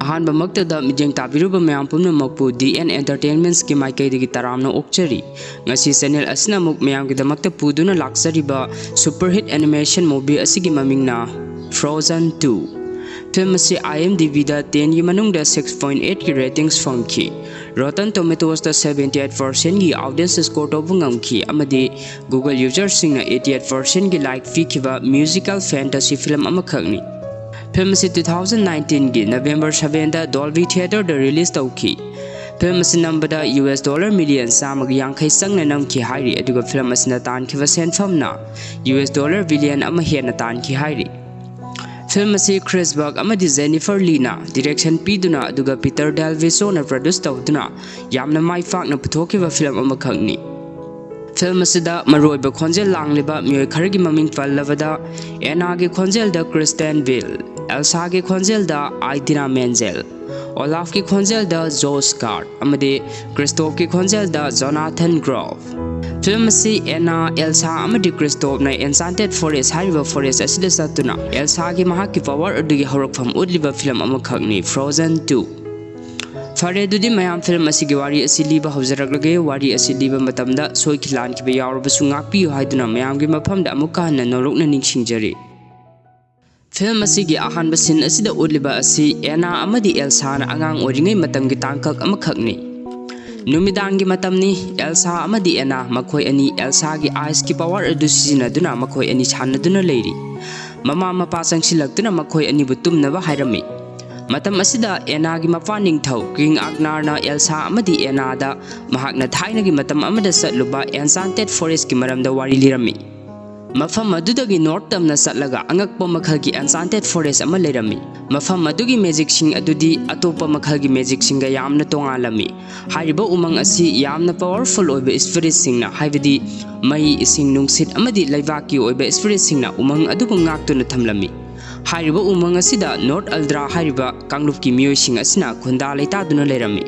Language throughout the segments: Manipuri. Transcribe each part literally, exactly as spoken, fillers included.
ꯑꯍꯥꯟꯕꯃꯛꯇꯗ ꯃꯤꯠꯌꯦꯡ ꯇꯥꯕꯤꯔꯨꯕ ꯃꯌꯥꯝ ꯄꯨꯝꯅꯃꯛꯄꯨ ꯗꯤ ꯑꯦꯟ ꯑꯦꯟꯇꯔꯇꯦꯟꯃꯦꯟꯠꯁꯀꯤ ꯃꯥꯏꯀꯩꯗꯒꯤ ꯇꯔꯥꯝꯅ ꯑꯣꯛꯆꯔꯤ꯫ ꯉꯁꯤ ꯆꯦꯅꯦꯜ ꯑꯁꯤꯅ ꯑꯃꯨꯛ ꯃꯌꯥꯝꯒꯤꯗꯃꯛꯇ ꯄꯨꯗꯨꯅ ꯂꯥꯛꯆꯔꯤꯕ ꯁꯨꯄꯔ ꯍꯤꯠ ꯑꯦꯅꯤꯃꯦꯁꯟ ꯃꯨꯚꯤ ꯑꯁꯤꯒꯤ ꯃꯃꯤꯡꯅ Frozen two꯫ ꯐꯤꯂꯝ ꯑꯁꯤ IMDbꯗ ꯇꯦꯟꯒꯤ ꯃꯅꯨꯡꯗ six point eightꯀꯤ ꯔꯦꯇꯤꯡꯁ ꯐꯪꯈꯤ꯫ Rotten Tomatoesꯇ seventy eight percentꯀꯤ ꯑꯣꯗꯤꯌꯦꯟꯁ ꯁ꯭ꯀꯣꯔ ꯇꯧꯕ ꯉꯝꯈꯤ ꯑꯃꯗꯤ Google ꯌꯨꯖꯔꯁꯤꯡꯅ eighty eight percentꯀꯤ ꯂꯥꯏꯛ ꯄꯤꯈꯤꯕ ꯃ꯭ꯌꯨꯖꯤꯀꯦꯜ ꯐꯦꯟꯇꯁꯤ ꯐꯤꯂꯝ ꯑꯃꯈꯛꯅꯤ꯫ ꯐꯤꯂꯝ ꯑꯁꯤ two thousand nineteenꯒꯤ November sevenꯗ Dolby Theatreꯗ ꯔꯤꯂꯤꯖ ꯇꯧꯈꯤ꯫ ꯐꯤꯂꯝ ꯑꯁꯤ ꯅꯝꯕꯗ ꯌꯨ ꯑꯦꯁ ꯗꯣꯂꯔ ꯃꯤꯂꯤꯌꯟ ꯆꯥꯝꯃꯒ ꯌꯥꯡꯈꯩ ꯆꯪꯅ ꯅꯝꯈꯤ ꯍꯥꯏꯔꯤ, ꯑꯗꯨꯒ ꯐꯤꯂꯝ ꯑꯁꯤꯅ ꯇꯥꯟꯈꯤꯕ ꯁꯦꯟꯐꯝꯅ ꯌꯨ ꯑꯦꯁ ꯗꯣꯂꯔ ꯕꯤꯂꯤꯌꯟ ꯑꯃ ꯍꯦꯟꯅ ꯇꯥꯟꯈꯤ ꯍꯥꯏꯔꯤ꯫ ꯐꯤꯂꯝ ꯑꯁꯤ ꯈ꯭ꯔꯤꯁ ꯕꯛ ꯑꯃꯗꯤ ꯖꯦꯅꯤꯐꯔ ꯂꯤꯅ ꯗꯤꯔꯦꯛꯁꯟ ꯄꯤꯗꯨꯅ ꯑꯗꯨꯒ ꯄꯤꯇꯔ ꯗꯦꯜ ꯚꯤꯁꯣꯅ ꯄ꯭ꯔꯣꯗ꯭ꯌꯨꯁ ꯇꯧꯗꯨꯅ ꯌꯥꯝꯅ ꯃꯥꯏ ꯄꯥꯛꯅ ꯄꯨꯊꯣꯛꯈꯤꯕ ꯐꯤꯂꯝ ꯑꯃꯈꯛꯅꯤ꯫ ꯐꯤꯂꯝ ꯑꯁꯤꯗ ꯃꯔꯨꯑꯣꯏꯕ ꯈꯣꯟꯖꯦꯜ ꯂꯥꯡꯂꯤꯕ ꯃꯤꯑꯣꯏ ꯈꯔꯒꯤ ꯃꯃꯤꯡ ꯄꯜꯂꯕꯗ, ꯑꯦꯅꯥꯒꯤ ꯈꯣꯟꯖꯦꯜꯗ ꯀ꯭ꯔꯤꯁꯇꯦꯟ ꯕꯦꯜ, ꯑꯦꯜꯁꯥꯒꯤ ꯈꯣꯟꯖꯦꯜꯗ ꯑꯥꯏꯗꯤꯅꯥ ꯃꯦꯟꯖꯦꯜ, ꯑꯣꯂꯥꯐꯀꯤ ꯈꯣꯟꯖꯦꯜꯗ ꯖꯣꯁ ꯒꯥꯔꯗ ꯑꯃꯗꯤ ꯀ꯭ꯔꯤꯁꯇꯣꯞꯀꯤ ꯈꯣꯟꯖꯦꯜꯗ ꯖꯣꯅꯥꯊꯟ ꯒ꯭ꯔꯣꯐ꯫ ꯐꯤꯂꯝ ꯑꯁꯤ ꯑꯦꯅꯥ, ꯑꯦꯜꯁꯥ ꯑꯃꯗꯤ ꯀ꯭ꯔꯤꯁꯇꯣꯞꯅ ꯑꯦꯟꯆꯥꯟꯇꯦꯗ ꯐꯣꯔꯦꯁ ꯍꯥꯏꯔꯤꯕ ꯐꯣꯔꯦꯁ ꯑꯁꯤꯗ ꯆꯠꯇꯨꯅ ꯑꯦꯜꯁꯥꯒꯤ ꯃꯍꯥꯛꯀꯤ ꯄꯋꯥꯔ ꯑꯗꯨꯒꯤ ꯍꯧꯔꯛꯐꯝ ꯎꯠꯂꯤꯕ ꯐꯤꯂꯝ ꯑꯃꯈꯛꯅꯤ, Frozen two꯫ ꯐꯔꯦ, ꯑꯗꯨꯗꯤ ꯃꯌꯥꯝ, ꯐꯤꯂꯝ ꯑꯁꯤꯒꯤ ꯋꯥꯔꯤ ꯑꯁꯤ ꯂꯤꯕ ꯍꯧꯖꯔꯛꯂꯒꯦ꯫ ꯋꯥꯔꯤ ꯑꯁꯤ ꯂꯤꯕ ꯃꯇꯝꯗ ꯁꯣꯏꯈꯤ ꯂꯥꯟꯈꯤꯕ ꯌꯥꯎꯔꯕꯁꯨ ꯉꯥꯛꯄꯤꯌꯨ ꯍꯥꯏꯗꯨꯅ ꯃꯌꯥꯝꯒꯤ ꯃꯐꯝꯗ ꯑꯃꯨꯛꯀ ꯍꯟꯅ ꯅꯣꯂꯨꯛꯅ ꯅꯤꯡꯁꯤꯡꯖꯔꯤ꯫ ꯐꯤꯂꯝ ꯑꯁꯤꯒꯤ ꯑꯍꯥꯟꯕ ꯁꯤꯟ ꯑꯁꯤꯗ ꯎꯠꯂꯤꯕ ꯑꯁꯤ ꯑꯦꯅꯥ ꯑꯃꯗꯤ ꯑꯦꯜꯁꯥꯅ ꯑꯉꯥꯡ ꯑꯣꯏꯔꯤꯉꯩ ꯃꯇꯝꯒꯤ ꯇꯥꯡꯀꯛ ꯑꯃꯈꯛꯅꯤ꯫ ꯅꯨꯃꯤꯗꯥꯡꯒꯤ ꯃꯇꯝꯅꯤ꯫ ꯑꯦꯜꯁꯥ ꯑꯃꯗꯤ ꯑꯦꯅꯥ ꯃꯈꯣꯏ ꯑꯅꯤ ꯑꯦꯜꯁꯥꯒꯤ ꯑꯥꯏꯁꯀꯤ ꯄꯋꯥꯔ ꯑꯗꯨ ꯁꯤꯖꯤꯟꯅꯗꯨꯅ ꯃꯈꯣꯏ ꯑꯅꯤ ꯁꯥꯟꯅꯗꯨꯅ ꯂꯩꯔꯤ꯫ ꯃꯃꯥ ꯃꯄꯥ ꯆꯪꯁꯤꯜꯂꯛꯇꯨꯅ ꯃꯈꯣꯏ ꯑꯅꯤꯕꯨ ꯇꯨꯝꯅꯕ ꯍꯥꯏꯔꯝꯃꯤ꯫ ꯃꯇꯝ ꯑꯁꯤꯗ ꯑꯦꯅꯥꯒꯤ ꯃꯄꯥ ꯅꯤꯡꯊꯧ ꯀꯤꯡ ꯑꯒꯅꯥꯔꯅ ꯑꯦꯜꯁꯥ ꯑꯃꯗꯤ ꯑꯦꯅꯥꯗ ꯃꯍꯥꯛꯅ ꯊꯥꯏꯅꯒꯤ ꯃꯇꯝ ꯑꯃꯗ ꯆꯠꯂꯨꯕ ꯑꯦꯟꯆꯥꯟꯇꯦꯗ ꯐꯣꯔꯦꯁꯀꯤ ꯃꯔꯝꯗ ꯋꯥꯔꯤ ꯂꯤꯔꯝꯃꯤ꯫ ꯃꯐꯝ ꯑꯗꯨꯗꯒꯤ ꯅꯣꯔꯠ ꯇꯝꯅ ꯆꯠꯂꯒ ꯑꯉꯛꯄ ꯃꯈꯜꯒꯤ ꯑꯦꯟꯆꯥꯟꯇꯦꯗ ꯐꯣꯔꯦꯁ ꯑꯃ ꯂꯩꯔꯝꯃꯤ꯫ ꯃꯐꯝ ꯑꯗꯨꯒꯤ ꯃꯦꯖꯤꯛꯁꯤꯡ ꯑꯗꯨꯗꯤ ꯑꯇꯣꯞꯄ ꯃꯈꯜꯒꯤ ꯃꯦꯖꯤꯛꯁꯤꯡꯒ ꯌꯥꯝꯅ ꯇꯣꯉꯥꯜꯂꯝꯃꯤ꯫ ꯍꯥꯏꯔꯤꯕ ꯎꯃꯪ ꯑꯁꯤ ꯌꯥꯝꯅ ꯄꯋꯥꯔꯐꯨꯜ ꯑꯣꯏꯕ ꯏꯁꯄꯤꯔꯤꯠꯁꯤꯡꯅ, ꯍꯥꯏꯕꯗꯤ ꯃꯩ, ꯏꯁꯤꯡ, ꯅꯨꯡꯁꯤꯠ ꯑꯃꯗꯤ ꯂꯩꯕꯥꯛꯀꯤ ꯑꯣꯏꯕ ꯏꯁꯄꯤꯔꯤꯠꯁꯤꯡꯅ ꯎꯃꯪ ꯑꯗꯨꯕꯨ ꯉꯥꯛꯇꯨꯅ ꯊꯝꯂꯝꯃꯤ꯫ ꯍꯥꯏꯔꯤꯕ ꯎꯃꯪ ꯑꯁꯤꯗ ꯅꯣꯔꯠ ꯑꯜꯗ꯭ꯔꯥ ꯍꯥꯏꯔꯤꯕ ꯀꯥꯡꯂꯨꯞꯀꯤ ꯃꯤꯑꯣꯏꯁꯤꯡ ꯑꯁꯤꯅ ꯈꯨꯟꯗꯥ ꯂꯩꯇꯥꯗꯨꯅ ꯂꯩꯔꯝꯃꯤ꯫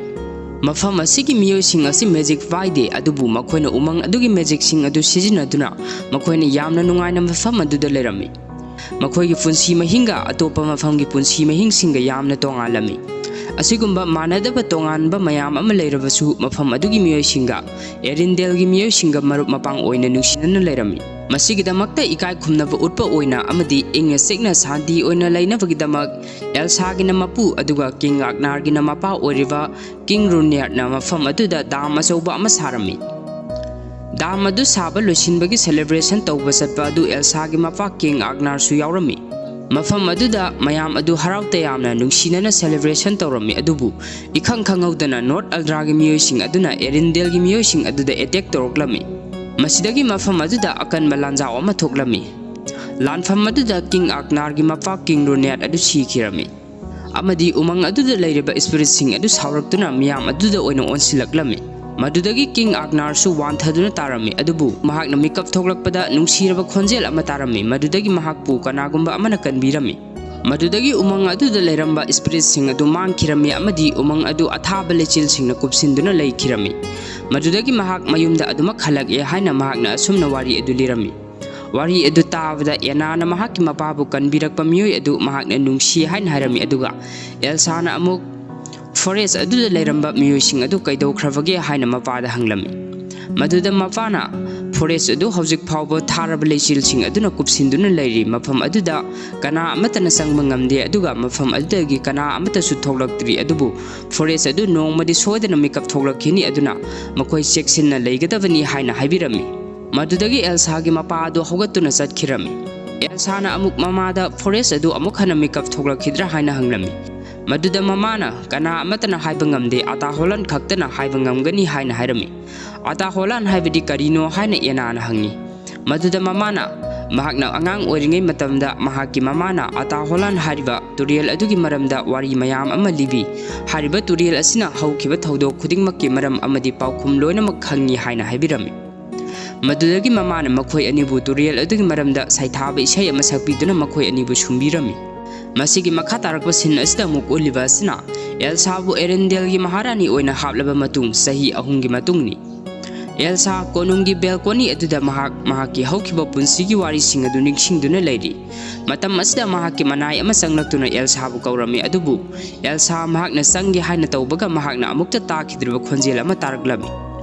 ꯃꯐꯝ ꯑꯁꯤꯒꯤ ꯃꯤꯑꯣꯏꯁꯤꯡ ꯑꯁꯤ ꯃꯦꯖꯤꯛ ꯄꯥꯏꯗꯦ, ꯑꯗꯨꯕꯨ ꯃꯈꯣꯏꯅ ꯎꯃꯪ ꯑꯗꯨꯒꯤ ꯃꯦꯖꯤꯛꯁꯤꯡ ꯑꯗꯨ ꯁꯤꯖꯤꯟꯅꯗꯨꯅ ꯃꯈꯣꯏꯅ ꯌꯥꯝꯅ ꯅꯨꯡꯉꯥꯏꯅ ꯃꯐꯝ ꯑꯗꯨꯗ ꯂꯩꯔꯝꯃꯤ꯫ ꯃꯈꯣꯏꯒꯤ ꯄꯨꯟꯁꯤ ꯃꯍꯤꯡꯒ ꯑꯇꯣꯞꯄ ꯃꯐꯝꯒꯤ ꯄꯨꯟꯁꯤ ꯃꯍꯤꯡꯁꯤꯡꯒ ꯌꯥꯝꯅ ꯇꯣꯉꯥꯜꯂꯝꯃꯤ꯫ ꯑꯁꯤꯒꯨꯝꯕ ꯃꯥꯟꯅꯗꯕ ꯇꯣꯉꯥꯟꯕ ꯃꯌꯥꯝ ꯑꯃ ꯂꯩꯔꯕꯁꯨ, ꯃꯐꯝ ꯑꯗꯨꯒꯤ ꯃꯤꯑꯣꯏꯁꯤꯡꯒ ꯑꯦꯔꯤꯟꯗꯦꯜꯒꯤ ꯃꯤꯑꯣꯏꯁꯤꯡꯒ ꯃꯔꯨꯞ ꯃꯄꯥꯡ ꯑꯣꯏꯅ ꯅꯨꯡꯁꯤꯅꯅ ꯂꯩꯔꯝꯃꯤ꯫ ꯃꯁꯤꯒꯤꯗꯃꯛꯇ ꯏꯀꯥꯏ ꯈꯨꯝꯅꯕ ꯎꯠꯄ ꯑꯣꯏꯅ ꯑꯃꯗꯤ ꯏꯪꯅ ꯆꯤꯛꯅ ꯁꯥꯟꯇꯤ ꯑꯣꯏꯅ ꯂꯩꯅꯕꯒꯤꯗꯃꯛ, ꯑꯦꯜꯁꯥꯒꯤꯅ ꯃꯄꯨ ꯑꯗꯨꯒ ꯀꯤꯡ ꯑꯒꯅꯥꯔꯒꯤꯅ ꯃꯄꯥ ꯑꯣꯏꯔꯤꯕ ꯀꯤꯡ ꯔꯨꯅꯤꯌꯥꯔꯠꯅ ꯃꯐꯝ ꯑꯗꯨꯗ ꯗꯥꯝ ꯑꯆꯧꯕ ꯑꯃ ꯁꯥꯔꯝꯃꯤ꯫ ꯗꯥꯝ ꯑꯗꯨ ꯁꯥꯕ ꯂꯣꯏꯁꯤꯟꯕꯒꯤ ꯁꯦꯂꯦꯕ꯭ꯔꯦꯁꯟ ꯇꯧꯕ ꯆꯠꯄ ꯑꯗꯨ ꯑꯦꯜꯁꯥꯒꯤ ꯃꯄꯥ ꯀꯤꯡ ꯑꯒꯅꯥꯔꯁꯨ ꯌꯥꯎꯔꯝꯃꯤ꯫ ꯃꯐꯝ ꯑꯗꯨꯗ ꯃꯌꯥꯝ ꯑꯗꯨ ꯍꯔꯥꯎ ꯇꯌꯥꯝꯅ ꯅꯨꯡꯁꯤꯅꯅ ꯁꯦꯂꯦꯕ꯭ꯔꯦꯁꯟ ꯇꯧꯔꯝꯃꯤ, ꯑꯗꯨꯕꯨ ꯏꯈꯪ ꯈꯪꯍꯧꯗꯅ ꯅꯣꯔꯠ ꯑꯜꯗ꯭ꯔꯥꯒꯤ ꯃꯤꯑꯣꯏꯁꯤꯡ ꯑꯗꯨꯅ ꯑꯦꯔꯤꯟꯗꯦꯜꯒꯤ ꯃꯤꯑꯣꯏꯁꯤꯡ ꯑꯗꯨꯗ ꯑꯦꯇꯦꯛ ꯇꯧꯔꯛꯂꯝꯃꯤ꯫ ꯃꯁꯤꯗꯒꯤ ꯃꯐꯝ ꯑꯗꯨꯗ ꯑꯀꯟꯕ ꯂꯥꯟꯖꯥꯎ ꯑꯃ ꯊꯣꯛꯂꯝꯃꯤ꯫ ꯂꯥꯟꯐꯝ ꯑꯗꯨꯗ ꯀꯤꯡ ꯑꯒꯅꯥꯔꯒꯤ ꯃꯄꯥ ꯀꯤꯡ ꯔꯨꯅꯤꯌꯥꯔꯠ ꯑꯗꯨ ꯁꯤꯈꯤꯔꯝꯃꯤ꯫ ꯑꯃꯗꯤ ꯎꯃꯪ ꯑꯗꯨꯗ ꯂꯩꯔꯤꯕ ꯏꯁꯄꯤꯔꯤꯠꯁꯤꯡ ꯑꯗꯨ ꯁꯥꯎꯔꯛꯇꯨꯅ ꯃꯤꯌꯥꯝ ꯑꯗꯨꯗ ꯑꯣꯏꯅ ꯑꯣꯟꯁꯤꯜꯂꯛꯂꯝꯃꯤ꯫ ꯃꯗꯨꯗꯒꯤ ꯀꯤꯡ ꯑꯒꯅꯥꯔꯁꯨ ꯋꯥꯟꯊꯗꯨꯅ ꯇꯥꯔꯝꯃꯤ, ꯑꯗꯨꯕꯨ ꯃꯍꯥꯛꯅ ꯃꯤꯀꯞ ꯊꯣꯛꯂꯛꯄꯗ ꯅꯨꯡꯁꯤꯔꯕ ꯈꯣꯟꯖꯦꯜ ꯑꯃ ꯇꯥꯔꯝꯃꯤ꯫ ꯃꯗꯨꯗꯒꯤ ꯃꯍꯥꯛꯄꯨ ꯀꯅꯥꯒꯨꯝꯕ ꯑꯃꯅ ꯀꯟꯕꯤꯔꯝꯃꯤ꯫ ꯃꯗꯨꯗꯒꯤ ꯎꯃꯪ ꯑꯗꯨꯗ ꯂꯩꯔꯝꯕ ꯏꯁꯄꯤꯔꯤꯠꯁꯤꯡ ꯑꯗꯨ ꯃꯥꯡꯈꯤꯔꯝꯃꯤ ꯑꯃꯗꯤ ꯎꯃꯪ ꯑꯗꯨ ꯑꯊꯥꯕ ꯂꯩꯆꯤꯜꯁꯤꯡꯅ ꯀꯨꯞꯁꯤꯟꯗꯨꯅ ꯂꯩꯈꯤꯔꯝꯃꯤ꯫ ꯃꯗꯨꯗꯒꯤ ꯃꯍꯥꯛ ꯃꯌꯨꯝꯗ ꯑꯗꯨꯃꯛ ꯍꯜꯂꯛꯑꯦ ꯍꯥꯏꯅ ꯃꯍꯥꯛꯅ ꯑꯁꯨꯝꯅ ꯋꯥꯔꯤ ꯑꯗꯨ ꯂꯤꯔꯝꯃꯤ꯫ ꯋꯥꯔꯤ ꯑꯗꯨ ꯇꯥꯕꯗ ꯑꯦꯅꯥꯅ ꯃꯍꯥꯛꯀꯤ ꯃꯄꯥꯕꯨ ꯀꯟꯕꯤꯔꯛꯄ ꯃꯤꯑꯣꯏ ꯑꯗꯨ ꯃꯍꯥꯛꯅ ꯅꯨꯡꯁꯤ ꯍꯥꯏꯅ ꯍꯥꯏꯔꯝꯃꯤ, ꯑꯗꯨꯒ ꯑꯦꯜꯁꯥꯅ ꯑꯃꯨꯛ ꯐꯣꯔꯦꯁ ꯑꯗꯨꯗ ꯂꯩꯔꯝꯕ ꯃꯤꯑꯣꯏꯁꯤꯡ ꯑꯗꯨ ꯀꯩꯗꯧꯈ꯭ꯔꯕꯒꯦ ꯍꯥꯏꯅ ꯃꯄꯥꯗ ꯍꯪꯂꯝꯃꯤ꯫ ꯃꯗꯨꯗ ꯃꯄꯥꯅ, "ꯐꯣꯔꯦꯁ ꯑꯗꯨ ꯍꯧꯖꯤꯛ ꯐꯥꯎꯕ ꯊꯥꯔꯕ ꯂꯩꯆꯤꯜꯁꯤꯡ ꯑꯗꯨꯅ ꯀꯨꯞꯁꯤꯟꯗꯨꯅ ꯂꯩꯔꯤ, ꯃꯐꯝ ꯑꯗꯨꯗ ꯀꯅꯥ ꯑꯃꯠꯇꯅ ꯆꯪꯕ ꯉꯝꯗꯦ, ꯑꯗꯨꯒ ꯃꯐꯝ ꯑꯗꯨꯗꯒꯤ ꯀꯅꯥ ꯑꯃꯠꯇꯁꯨ ꯊꯣꯛꯂꯛꯇ꯭ꯔꯤ, ꯑꯗꯨꯕꯨ ꯐꯣꯔꯦꯁ ꯑꯗꯨ ꯅꯣꯡꯃꯗꯤ ꯁꯣꯏꯗꯅ ꯃꯤꯀꯞ ꯊꯣꯛꯂꯛꯈꯤꯅꯤ, ꯑꯗꯨꯅ ꯃꯈꯣꯏ ꯆꯦꯛꯁꯤꯟꯅ ꯂꯩꯒꯗꯕꯅꯤ" ꯍꯥꯏꯅ ꯍꯥꯏꯕꯤꯔꯝꯃꯤ꯫ ꯃꯗꯨꯗꯒꯤ ꯑꯦꯜꯁꯥꯒꯤ ꯃꯄꯥ ꯑꯗꯨ ꯍꯧꯒꯠꯇꯨꯅ ꯆꯠꯈꯤꯔꯝꯃꯤ꯫ ꯑꯦꯜꯁꯥꯅ ꯑꯃꯨꯛ ꯃꯃꯥꯗ ꯐꯣꯔꯦꯁ ꯑꯗꯨ ꯑꯃꯨꯛ ꯍꯟꯅ ꯃꯤꯀꯞ ꯊꯣꯛꯂꯛꯈꯤꯗ꯭ꯔꯥ ꯍꯥꯏꯅ ꯍꯪꯂꯝꯃꯤ꯫ ꯃꯗꯨꯗ ꯃꯃꯥꯅ, "ꯀꯅꯥ ꯑꯃꯠꯇꯅ ꯍꯥꯏꯕ ꯉꯝꯗꯦ, ꯑꯇꯥ ꯍꯣꯂꯥꯟ ꯈꯛꯇꯅ ꯍꯥꯏꯕ ꯉꯝꯒꯅꯤ" ꯍꯥꯏꯅ ꯍꯥꯏꯔꯝꯃꯤ꯫ "ꯑꯇꯥ ꯍꯣꯂꯥꯟ ꯍꯥꯏꯕꯗꯤ ꯀꯔꯤꯅꯣ?" ꯍꯥꯏꯅ ꯑꯦꯅꯥꯅ ꯍꯪꯉꯤ꯫ ꯃꯗꯨꯗ ꯃꯃꯥꯅ, ꯃꯍꯥꯛꯅ ꯑꯉꯥꯡ ꯑꯣꯏꯔꯤꯉꯩ ꯃꯇꯝꯗ ꯃꯍꯥꯛꯀꯤ ꯃꯃꯥꯅ ꯑꯇꯥ ꯍꯣꯂꯥꯟ ꯍꯥꯏꯔꯤꯕ ꯇꯨꯔꯦꯜ ꯑꯗꯨꯒꯤ ꯃꯔꯝꯗ ꯋꯥꯔꯤ ꯃꯌꯥꯝ ꯑꯃ ꯂꯤꯕꯤ꯫ ꯍꯥꯏꯔꯤꯕ ꯇꯨꯔꯦꯜ ꯑꯁꯤꯅ ꯍꯧꯈꯤꯕ ꯊꯧꯗꯣꯛ ꯈꯨꯗꯤꯡꯃꯛꯀꯤ ꯃꯔꯝ ꯑꯃꯗꯤ ꯄꯥꯎꯈꯨꯝ ꯂꯣꯏꯅꯃꯛ ꯈꯪꯉꯤ ꯍꯥꯏꯅ ꯍꯥꯏꯕꯤꯔꯝꯃꯤ꯫ ꯃꯗꯨꯗꯒꯤ ꯃꯃꯥꯅ ꯃꯈꯣꯏ ꯑꯅꯤꯕꯨ ꯇꯨꯔꯦꯜ ꯑꯗꯨꯒꯤ ꯃꯔꯝꯗ ꯁꯩꯊꯥꯕ ꯏꯁꯩ ꯑꯃ ꯁꯛꯄꯤꯗꯨꯅ ꯃꯈꯣꯏ ꯑꯅꯤꯕꯨ ꯁꯨꯝꯕꯤꯔꯝꯃꯤ꯫ ꯃꯁꯤꯒꯤ ꯃꯈꯥ ꯇꯥꯔꯛꯄ ꯁꯤꯟ ꯑꯁꯤꯗ ꯑꯃꯨꯛ ꯎꯠꯂꯤꯕ ꯑꯁꯤꯅ ꯑꯦꯜꯁꯥꯕꯨ ꯑꯦꯔꯦꯟꯗꯦꯜꯒꯤ ꯃꯍꯥꯔꯥꯅꯤ ꯑꯣꯏꯅ ꯍꯥꯞꯂꯕ ꯃꯇꯨꯡ ꯆꯍꯤ ꯑꯍꯨꯝꯒꯤ ꯃꯇꯨꯡꯅꯤ꯫ ꯑꯦꯜꯁꯥ ꯀꯣꯅꯨꯡꯒꯤ ꯕꯦꯜꯀꯣꯅꯤ ꯑꯗꯨꯗ ꯃꯍꯥꯛ ꯃꯍꯥꯛꯀꯤ ꯍꯧꯈꯤꯕ ꯄꯨꯟꯁꯤꯒꯤ ꯋꯥꯔꯤꯁꯤꯡ ꯑꯗꯨ ꯅꯤꯡꯁꯤꯡꯗꯨꯅ ꯂꯩꯔꯤ꯫ ꯃꯇꯝ ꯑꯁꯤꯗ ꯃꯍꯥꯛꯀꯤ ꯃꯅꯥꯏ ꯑꯃ ꯆꯪꯂꯛꯇꯨꯅ ꯑꯦꯜꯁꯥꯕꯨ ꯀꯧꯔꯝꯃꯤ, ꯑꯗꯨꯕꯨ ꯑꯦꯜꯁꯥ ꯃꯍꯥꯛꯅ ꯆꯪꯒꯦ ꯍꯥꯏꯅ ꯇꯧꯕꯒ ꯃꯍꯥꯛꯅ ꯑꯃꯨꯛꯇ ꯇꯥꯈꯤꯗ꯭ꯔꯤꯕ ꯈꯣꯟꯖꯦꯜ ꯑꯃ ꯇꯥꯔꯛꯂꯝꯃꯤ꯫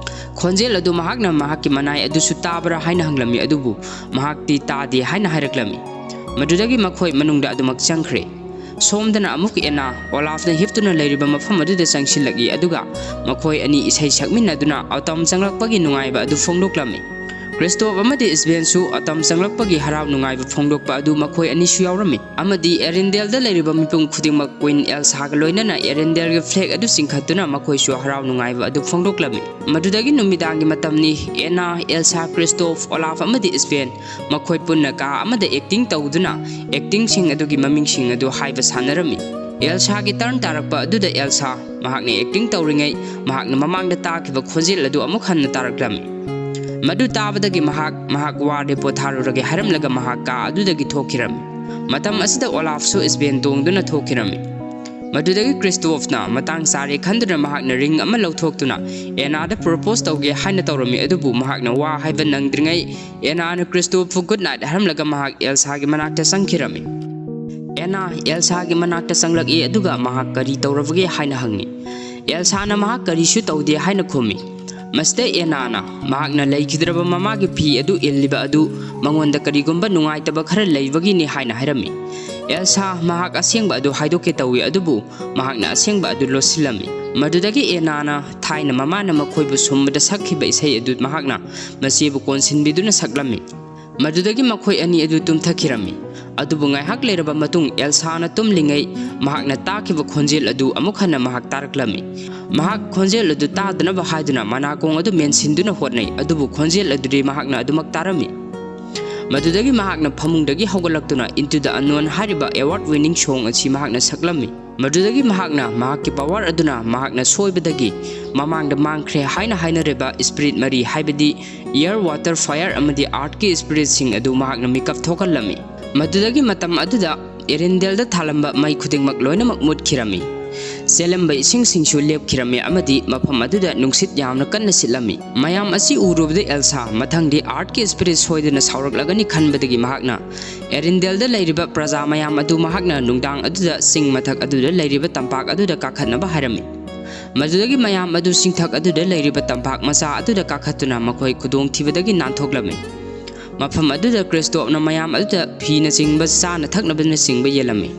ꯈꯣꯟꯖꯦꯜ ꯑꯗꯨ ꯃꯍꯥꯛꯅ ꯃꯍꯥꯛꯀꯤ ꯃꯅꯥꯏ ꯑꯗꯨꯁꯨ ꯇꯥꯕ꯭ꯔꯥ ꯍꯥꯏꯅ ꯍꯪꯂꯝꯃꯤ, ꯑꯗꯨꯕꯨ ꯃꯍꯥꯛꯇꯤ ꯇꯥꯗꯦ ꯍꯥꯏꯅ ꯍꯥꯏꯔꯛꯂꯝꯃꯤ꯫ ꯃꯗꯨꯗꯒꯤ ꯃꯈꯣꯏ ꯃꯅꯨꯡꯗ ꯑꯗꯨꯃꯛ ꯆꯪꯈ꯭ꯔꯦ꯫ ꯁꯣꯝꯗꯅ ꯑꯃꯨꯛ ꯑꯦꯅꯥ ꯑꯣꯂꯥꯐꯅ ꯍꯤꯞꯇꯨꯅ ꯂꯩꯔꯤꯕ ꯃꯐꯝ ꯑꯗꯨꯗ ꯆꯪꯁꯤꯜꯂꯛꯏ, ꯑꯗꯨꯒ ꯃꯈꯣꯏ ꯑꯅꯤ ꯏꯁꯩ ꯁꯛꯃꯤꯟꯅꯗꯨꯅ ꯑꯣꯇꯝ ꯆꯪꯂꯛꯄꯒꯤ ꯅꯨꯡꯉꯥꯏꯕ ꯑꯗꯨ ꯐꯣꯡꯗꯣꯛꯂꯝꯃꯤ꯫ ꯀ꯭ꯔꯤꯁꯇꯣꯞ ꯑꯃꯗꯤ ꯏꯁꯕꯦꯟꯁꯨ ꯑꯣꯇꯝ ꯆꯪꯂꯛꯄꯒꯤ ꯍꯔꯥꯎ ꯅꯨꯡꯉꯥꯏꯕ ꯐꯣꯡꯗꯣꯛꯄ ꯑꯗꯨ ꯃꯈꯣꯏ ꯑꯅꯤꯁꯨ ꯌꯥꯎꯔꯝꯃꯤ, ꯑꯃꯗꯤ ꯑꯦꯔꯤꯟꯗꯦꯜꯗ ꯂꯩꯔꯤꯕ ꯃꯤꯄꯨꯝ ꯈꯨꯗꯤꯡꯃꯛ ꯀ꯭ꯋꯤꯟ ꯑꯦꯜꯁꯥꯒ ꯂꯣꯏꯅꯅ ꯑꯦꯔꯤꯟꯗꯦꯜꯒꯤ ꯐ꯭ꯂꯦꯒ ꯑꯗꯨ ꯆꯤꯡꯈꯠꯇꯨꯅ ꯃꯈꯣꯏꯁꯨ ꯍꯔꯥꯎ ꯅꯨꯡꯉꯥꯏꯕ ꯑꯗꯨ ꯐꯣꯡꯗꯣꯛꯂꯝꯃꯤ꯫ ꯃꯗꯨꯗꯒꯤ ꯅꯨꯃꯤꯗꯥꯡꯒꯤ ꯃꯇꯝꯅꯤ꯫ ꯑꯦꯅꯥ, ꯑꯦꯜꯁꯥ, ꯀ꯭ꯔꯤꯁꯇꯣꯞ, ꯑꯣꯂꯥꯐ ꯑꯃꯗꯤ ꯏꯁꯕꯦꯟ ꯃꯈꯣꯏ ꯄꯨꯟꯅ ꯀꯥ ꯑꯃꯗ ꯑꯦꯛꯇꯤꯡ ꯇꯧꯗꯨꯅ ꯑꯦꯛꯇꯤꯡꯁꯤꯡ ꯑꯗꯨꯒꯤ ꯃꯃꯤꯡꯁꯤꯡ ꯑꯗꯨ ꯍꯥꯏꯕ ꯁꯥꯟꯅꯔꯝꯃꯤ꯫ ꯑꯦꯜꯁꯥꯒꯤ ꯇꯔꯟ ꯇꯥꯔꯛꯄ ꯑꯗꯨꯗ ꯑꯦꯜꯁꯥ ꯃꯍꯥꯛꯅ ꯑꯦꯛꯇꯤꯡ ꯇꯧꯔꯤꯉꯩ ꯃꯍꯥꯛꯅ ꯃꯃꯥꯡꯗ ꯇꯥꯈꯤꯕ ꯈꯣꯟꯖꯦꯜ ꯑꯗꯨ ꯑꯃꯨꯛ ꯍꯟꯅ ꯇꯥꯔꯛꯂꯝꯃꯤ꯫ ꯃꯗꯨ ꯇꯥꯕꯗꯒꯤ ꯃꯍꯥꯛ ꯃꯍꯥꯛ ꯋꯥꯔꯦ, ꯄꯣꯊꯥꯔꯨꯔꯒꯦ ꯍꯥꯏꯔꯝꯂꯒ ꯃꯍꯥꯛ ꯀꯥ ꯑꯗꯨꯗꯒꯤ ꯊꯣꯛꯈꯤꯔꯝꯃꯤ꯫ ꯃꯇꯝ ꯑꯁꯤꯗ ꯑꯣꯂꯥꯐꯁꯨ ꯏꯁꯕꯦꯟ ꯇꯣꯡꯗꯨꯅ ꯊꯣꯛꯈꯤꯔꯝꯃꯤ꯫ ꯃꯗꯨꯗꯒꯤ ꯀ꯭ꯔꯤꯁꯇꯣꯐꯅ ꯃꯇꯥꯡ ꯆꯥꯔꯦ ꯈꯟꯗꯨꯅ ꯃꯍꯥꯛꯅ ꯔꯤꯡ ꯑꯃ ꯂꯧꯊꯣꯛꯇꯨꯅ ꯑꯦꯅꯥꯗ ꯄ꯭ꯔꯣꯄꯣꯁ ꯇꯧꯒꯦ ꯍꯥꯏꯅ ꯇꯧꯔꯝꯃꯤ, ꯑꯗꯨꯕꯨ ꯃꯍꯥꯛꯅ ꯋꯥ ꯍꯥꯏꯕ ꯅꯪꯗ꯭ꯔꯤꯉꯩ ꯑꯦꯅꯥꯅ ꯀ꯭ꯔꯤꯁꯇꯣꯐꯄꯨ ꯒꯨꯗ ꯅꯥꯏꯠ ꯍꯥꯏꯔꯝꯂꯒ ꯃꯍꯥꯛ ꯑꯦꯜꯁꯥꯒꯤ ꯃꯅꯥꯛꯇ ꯆꯪꯈꯤꯔꯝꯃꯤ꯫ ꯑꯦꯅꯥ ꯑꯦꯜꯁꯥꯒꯤ ꯃꯅꯥꯛꯇ ꯆꯪꯂꯛꯏ, ꯑꯗꯨꯒ ꯃꯍꯥꯛ ꯀꯔꯤ ꯇꯧꯔꯕꯒꯦ ꯍꯥꯏꯅ ꯍꯪꯉꯤ꯫ ꯑꯦꯜꯁꯥꯅ ꯃꯍꯥꯛ ꯀꯔꯤꯁꯨ ꯇꯧꯗꯦ ꯍꯥꯏꯅ ꯈꯨꯝꯃꯤ꯫ ꯃꯁꯤꯗ ꯑꯦꯅꯥꯅ ꯃꯍꯥꯛꯅ ꯂꯩꯈꯤꯗ꯭ꯔꯕ ꯃꯃꯥꯒꯤ ꯐꯤ ꯑꯗꯨ ꯏꯜꯂꯤꯕ ꯑꯗꯨ ꯃꯉꯣꯟꯗ ꯀꯔꯤꯒꯨꯝꯕ ꯅꯨꯡꯉꯥꯏꯇꯕ ꯈꯔ ꯂꯩꯕꯒꯤꯅꯤ ꯍꯥꯏꯅ ꯍꯥꯏꯔꯝꯃꯤ꯫ ꯑꯦꯜꯁꯥ ꯃꯍꯥꯛ ꯑꯁꯦꯡꯕ ꯑꯗꯨ ꯍꯥꯏꯗꯣꯛꯀꯦ ꯇꯧꯏ, ꯑꯗꯨꯕꯨ ꯃꯍꯥꯛꯅ ꯑꯁꯦꯡꯕ ꯑꯗꯨ ꯂꯣꯠꯁꯤꯜꯂꯝꯃꯤ꯫ ꯃꯗꯨꯗꯒꯤ ꯑꯦꯅꯥꯅ ꯊꯥꯏꯅ ꯃꯃꯥꯅ ꯃꯈꯣꯏꯕꯨ ꯁꯨꯝꯕꯗ ꯁꯛꯈꯤꯕ ꯏꯁꯩ ꯑꯗꯨ ꯃꯍꯥꯛꯅ ꯃꯆꯦꯕꯨ ꯀꯣꯟꯁꯤꯟꯕꯤꯗꯨꯅ ꯁꯛꯂꯝꯃꯤ꯫ ꯃꯗꯨꯗꯒꯤ ꯃꯈꯣꯏ ꯑꯅꯤ ꯑꯗꯨ ꯇꯨꯝꯊꯈꯤꯔꯝꯃꯤ꯫ ꯑꯗꯨꯕꯨ ꯉꯥꯏꯍꯥꯛ ꯂꯩꯔꯕ ꯃꯇꯨꯡ ꯑꯦꯜꯁꯥꯅ ꯇꯨꯝꯂꯤꯉꯩ ꯃꯍꯥꯛꯅ ꯇꯥꯈꯤꯕ ꯈꯣꯟꯖꯦꯜ ꯑꯗꯨ ꯑꯃꯨꯛ ꯍꯟꯅ ꯃꯍꯥꯛ ꯇꯥꯔꯛꯂꯝꯃꯤ꯫ ꯃꯍꯥꯛ ꯈꯣꯟꯖꯦꯜ ꯑꯗꯨ ꯇꯥꯗꯅꯕ ꯍꯥꯏꯗꯨꯅ ꯃꯅꯥꯀꯣꯡ ꯑꯗꯨ ꯃꯦꯟꯁꯤꯟꯗꯨꯅ ꯍꯣꯠꯅꯩ, ꯑꯗꯨꯕꯨ ꯈꯣꯟꯖꯦꯜ ꯑꯗꯨꯗꯤ ꯃꯍꯥꯛꯅ ꯑꯗꯨꯃꯛ ꯇꯥꯔꯝꯃꯤ꯫ ꯃꯗꯨꯗꯒꯤ ꯃꯍꯥꯛꯅ ꯐꯃꯨꯡꯗꯒꯤ ꯍꯧꯒꯠꯂꯛꯇꯨꯅ Into the Unknown ꯍꯥꯏꯔꯤꯕ award winning song ꯑꯁꯤ ꯃꯍꯥꯛꯅ ꯁꯛꯂꯝꯃꯤ꯫ ꯃꯗꯨꯗꯒꯤ ꯃꯍꯥꯛꯅ ꯃꯍꯥꯛꯀꯤ ꯄꯋꯥꯔ ꯑꯗꯨꯅ ꯃꯍꯥꯛꯅ ꯁꯣꯏꯕꯗꯒꯤ ꯃꯃꯥꯡꯗ ꯃꯥꯡꯈ꯭ꯔꯦ ꯍꯥꯏꯅ ꯍꯥꯏꯅꯔꯤꯕ ꯁ꯭ꯄꯤꯔꯤꯠ ꯃꯔꯤ, ꯍꯥꯏꯕꯗꯤ Air, Water, Fire ꯑꯃꯗꯤ Earthꯀꯤ ꯁ꯭ꯄꯤꯔꯤꯠꯁꯤꯡ ꯑꯗꯨ ꯃꯍꯥꯛꯅ ꯃꯤꯀꯞ ꯊꯣꯛꯍꯜꯂꯝꯃꯤ꯫ ꯃꯗꯨꯗꯒꯤ ꯃꯇꯝ ꯑꯗꯨꯗ ꯑꯦꯔꯤꯟꯗꯦꯜꯗ ꯊꯥꯜꯂꯝꯕ ꯃꯩ ꯈꯨꯗꯤꯡꯃꯛ ꯂꯣꯏꯅꯃꯛ ꯃꯨꯠꯈꯤꯔꯝꯃꯤ꯫ ꯆꯦꯜꯂꯝꯕ ꯏꯁꯤꯡꯁꯤꯡꯁꯨ ꯂꯦꯞꯈꯤꯔꯝꯃꯤ ꯑꯃꯗꯤ ꯃꯐꯝ ꯑꯗꯨꯗ ꯅꯨꯡꯁꯤꯠ ꯌꯥꯝꯅ ꯀꯟꯅ ꯁꯤꯠꯂꯝꯃꯤ꯫ ꯃꯌꯥꯝ ꯑꯁꯤ ꯎꯔꯨꯕꯗ ꯑꯦꯜꯁꯥ ꯃꯊꯪꯗꯤ ꯑꯥꯔꯠꯀꯤ ꯁ꯭ꯄꯤꯔꯤꯠ ꯁꯣꯏꯗꯅ ꯁꯥꯎꯔꯛꯂꯒꯅꯤ ꯈꯟꯕꯗꯒꯤ ꯃꯍꯥꯛꯅ ꯑꯦꯔꯤꯟꯗꯦꯜꯗ ꯂꯩꯔꯤꯕ ꯄ꯭ꯔꯖꯥ ꯃꯌꯥꯝ ꯑꯗꯨ ꯃꯍꯥꯛꯅ ꯅꯨꯡꯗꯥꯡ ꯑꯗꯨꯗ ꯆꯤꯡ ꯃꯊꯛ ꯑꯗꯨꯗ ꯂꯩꯔꯤꯕ ꯇꯝꯄꯥꯛ ꯑꯗꯨꯗ ꯀꯥꯈꯠꯅꯕ ꯍꯥꯏꯔꯝꯃꯤ꯫ ꯃꯗꯨꯗꯒꯤ ꯃꯌꯥꯝ ꯑꯗꯨ ꯆꯤꯡꯊꯛ ꯑꯗꯨꯗ ꯂꯩꯔꯤꯕ ꯇꯝꯄꯥꯛ ꯃꯆꯥ ꯑꯗꯨꯗ ꯀꯥꯈꯠꯇꯨꯅ ꯃꯈꯣꯏ ꯈꯨꯗꯣꯡꯊꯤꯕꯗꯒꯤ ꯅꯥꯟꯊꯣꯛꯂꯝꯃꯤ꯫ ꯃꯐꯝ ꯑꯗꯨꯗ ꯀ꯭ꯔꯤꯁꯇꯣꯞꯅ ꯃꯌꯥꯝ ꯑꯗꯨꯗ ꯐꯤꯅꯆꯤꯡꯕ, ꯆꯥꯅ ꯊꯛꯅꯕꯅꯆꯤꯡꯕ ꯌꯦꯜꯂꯝꯃꯤ꯫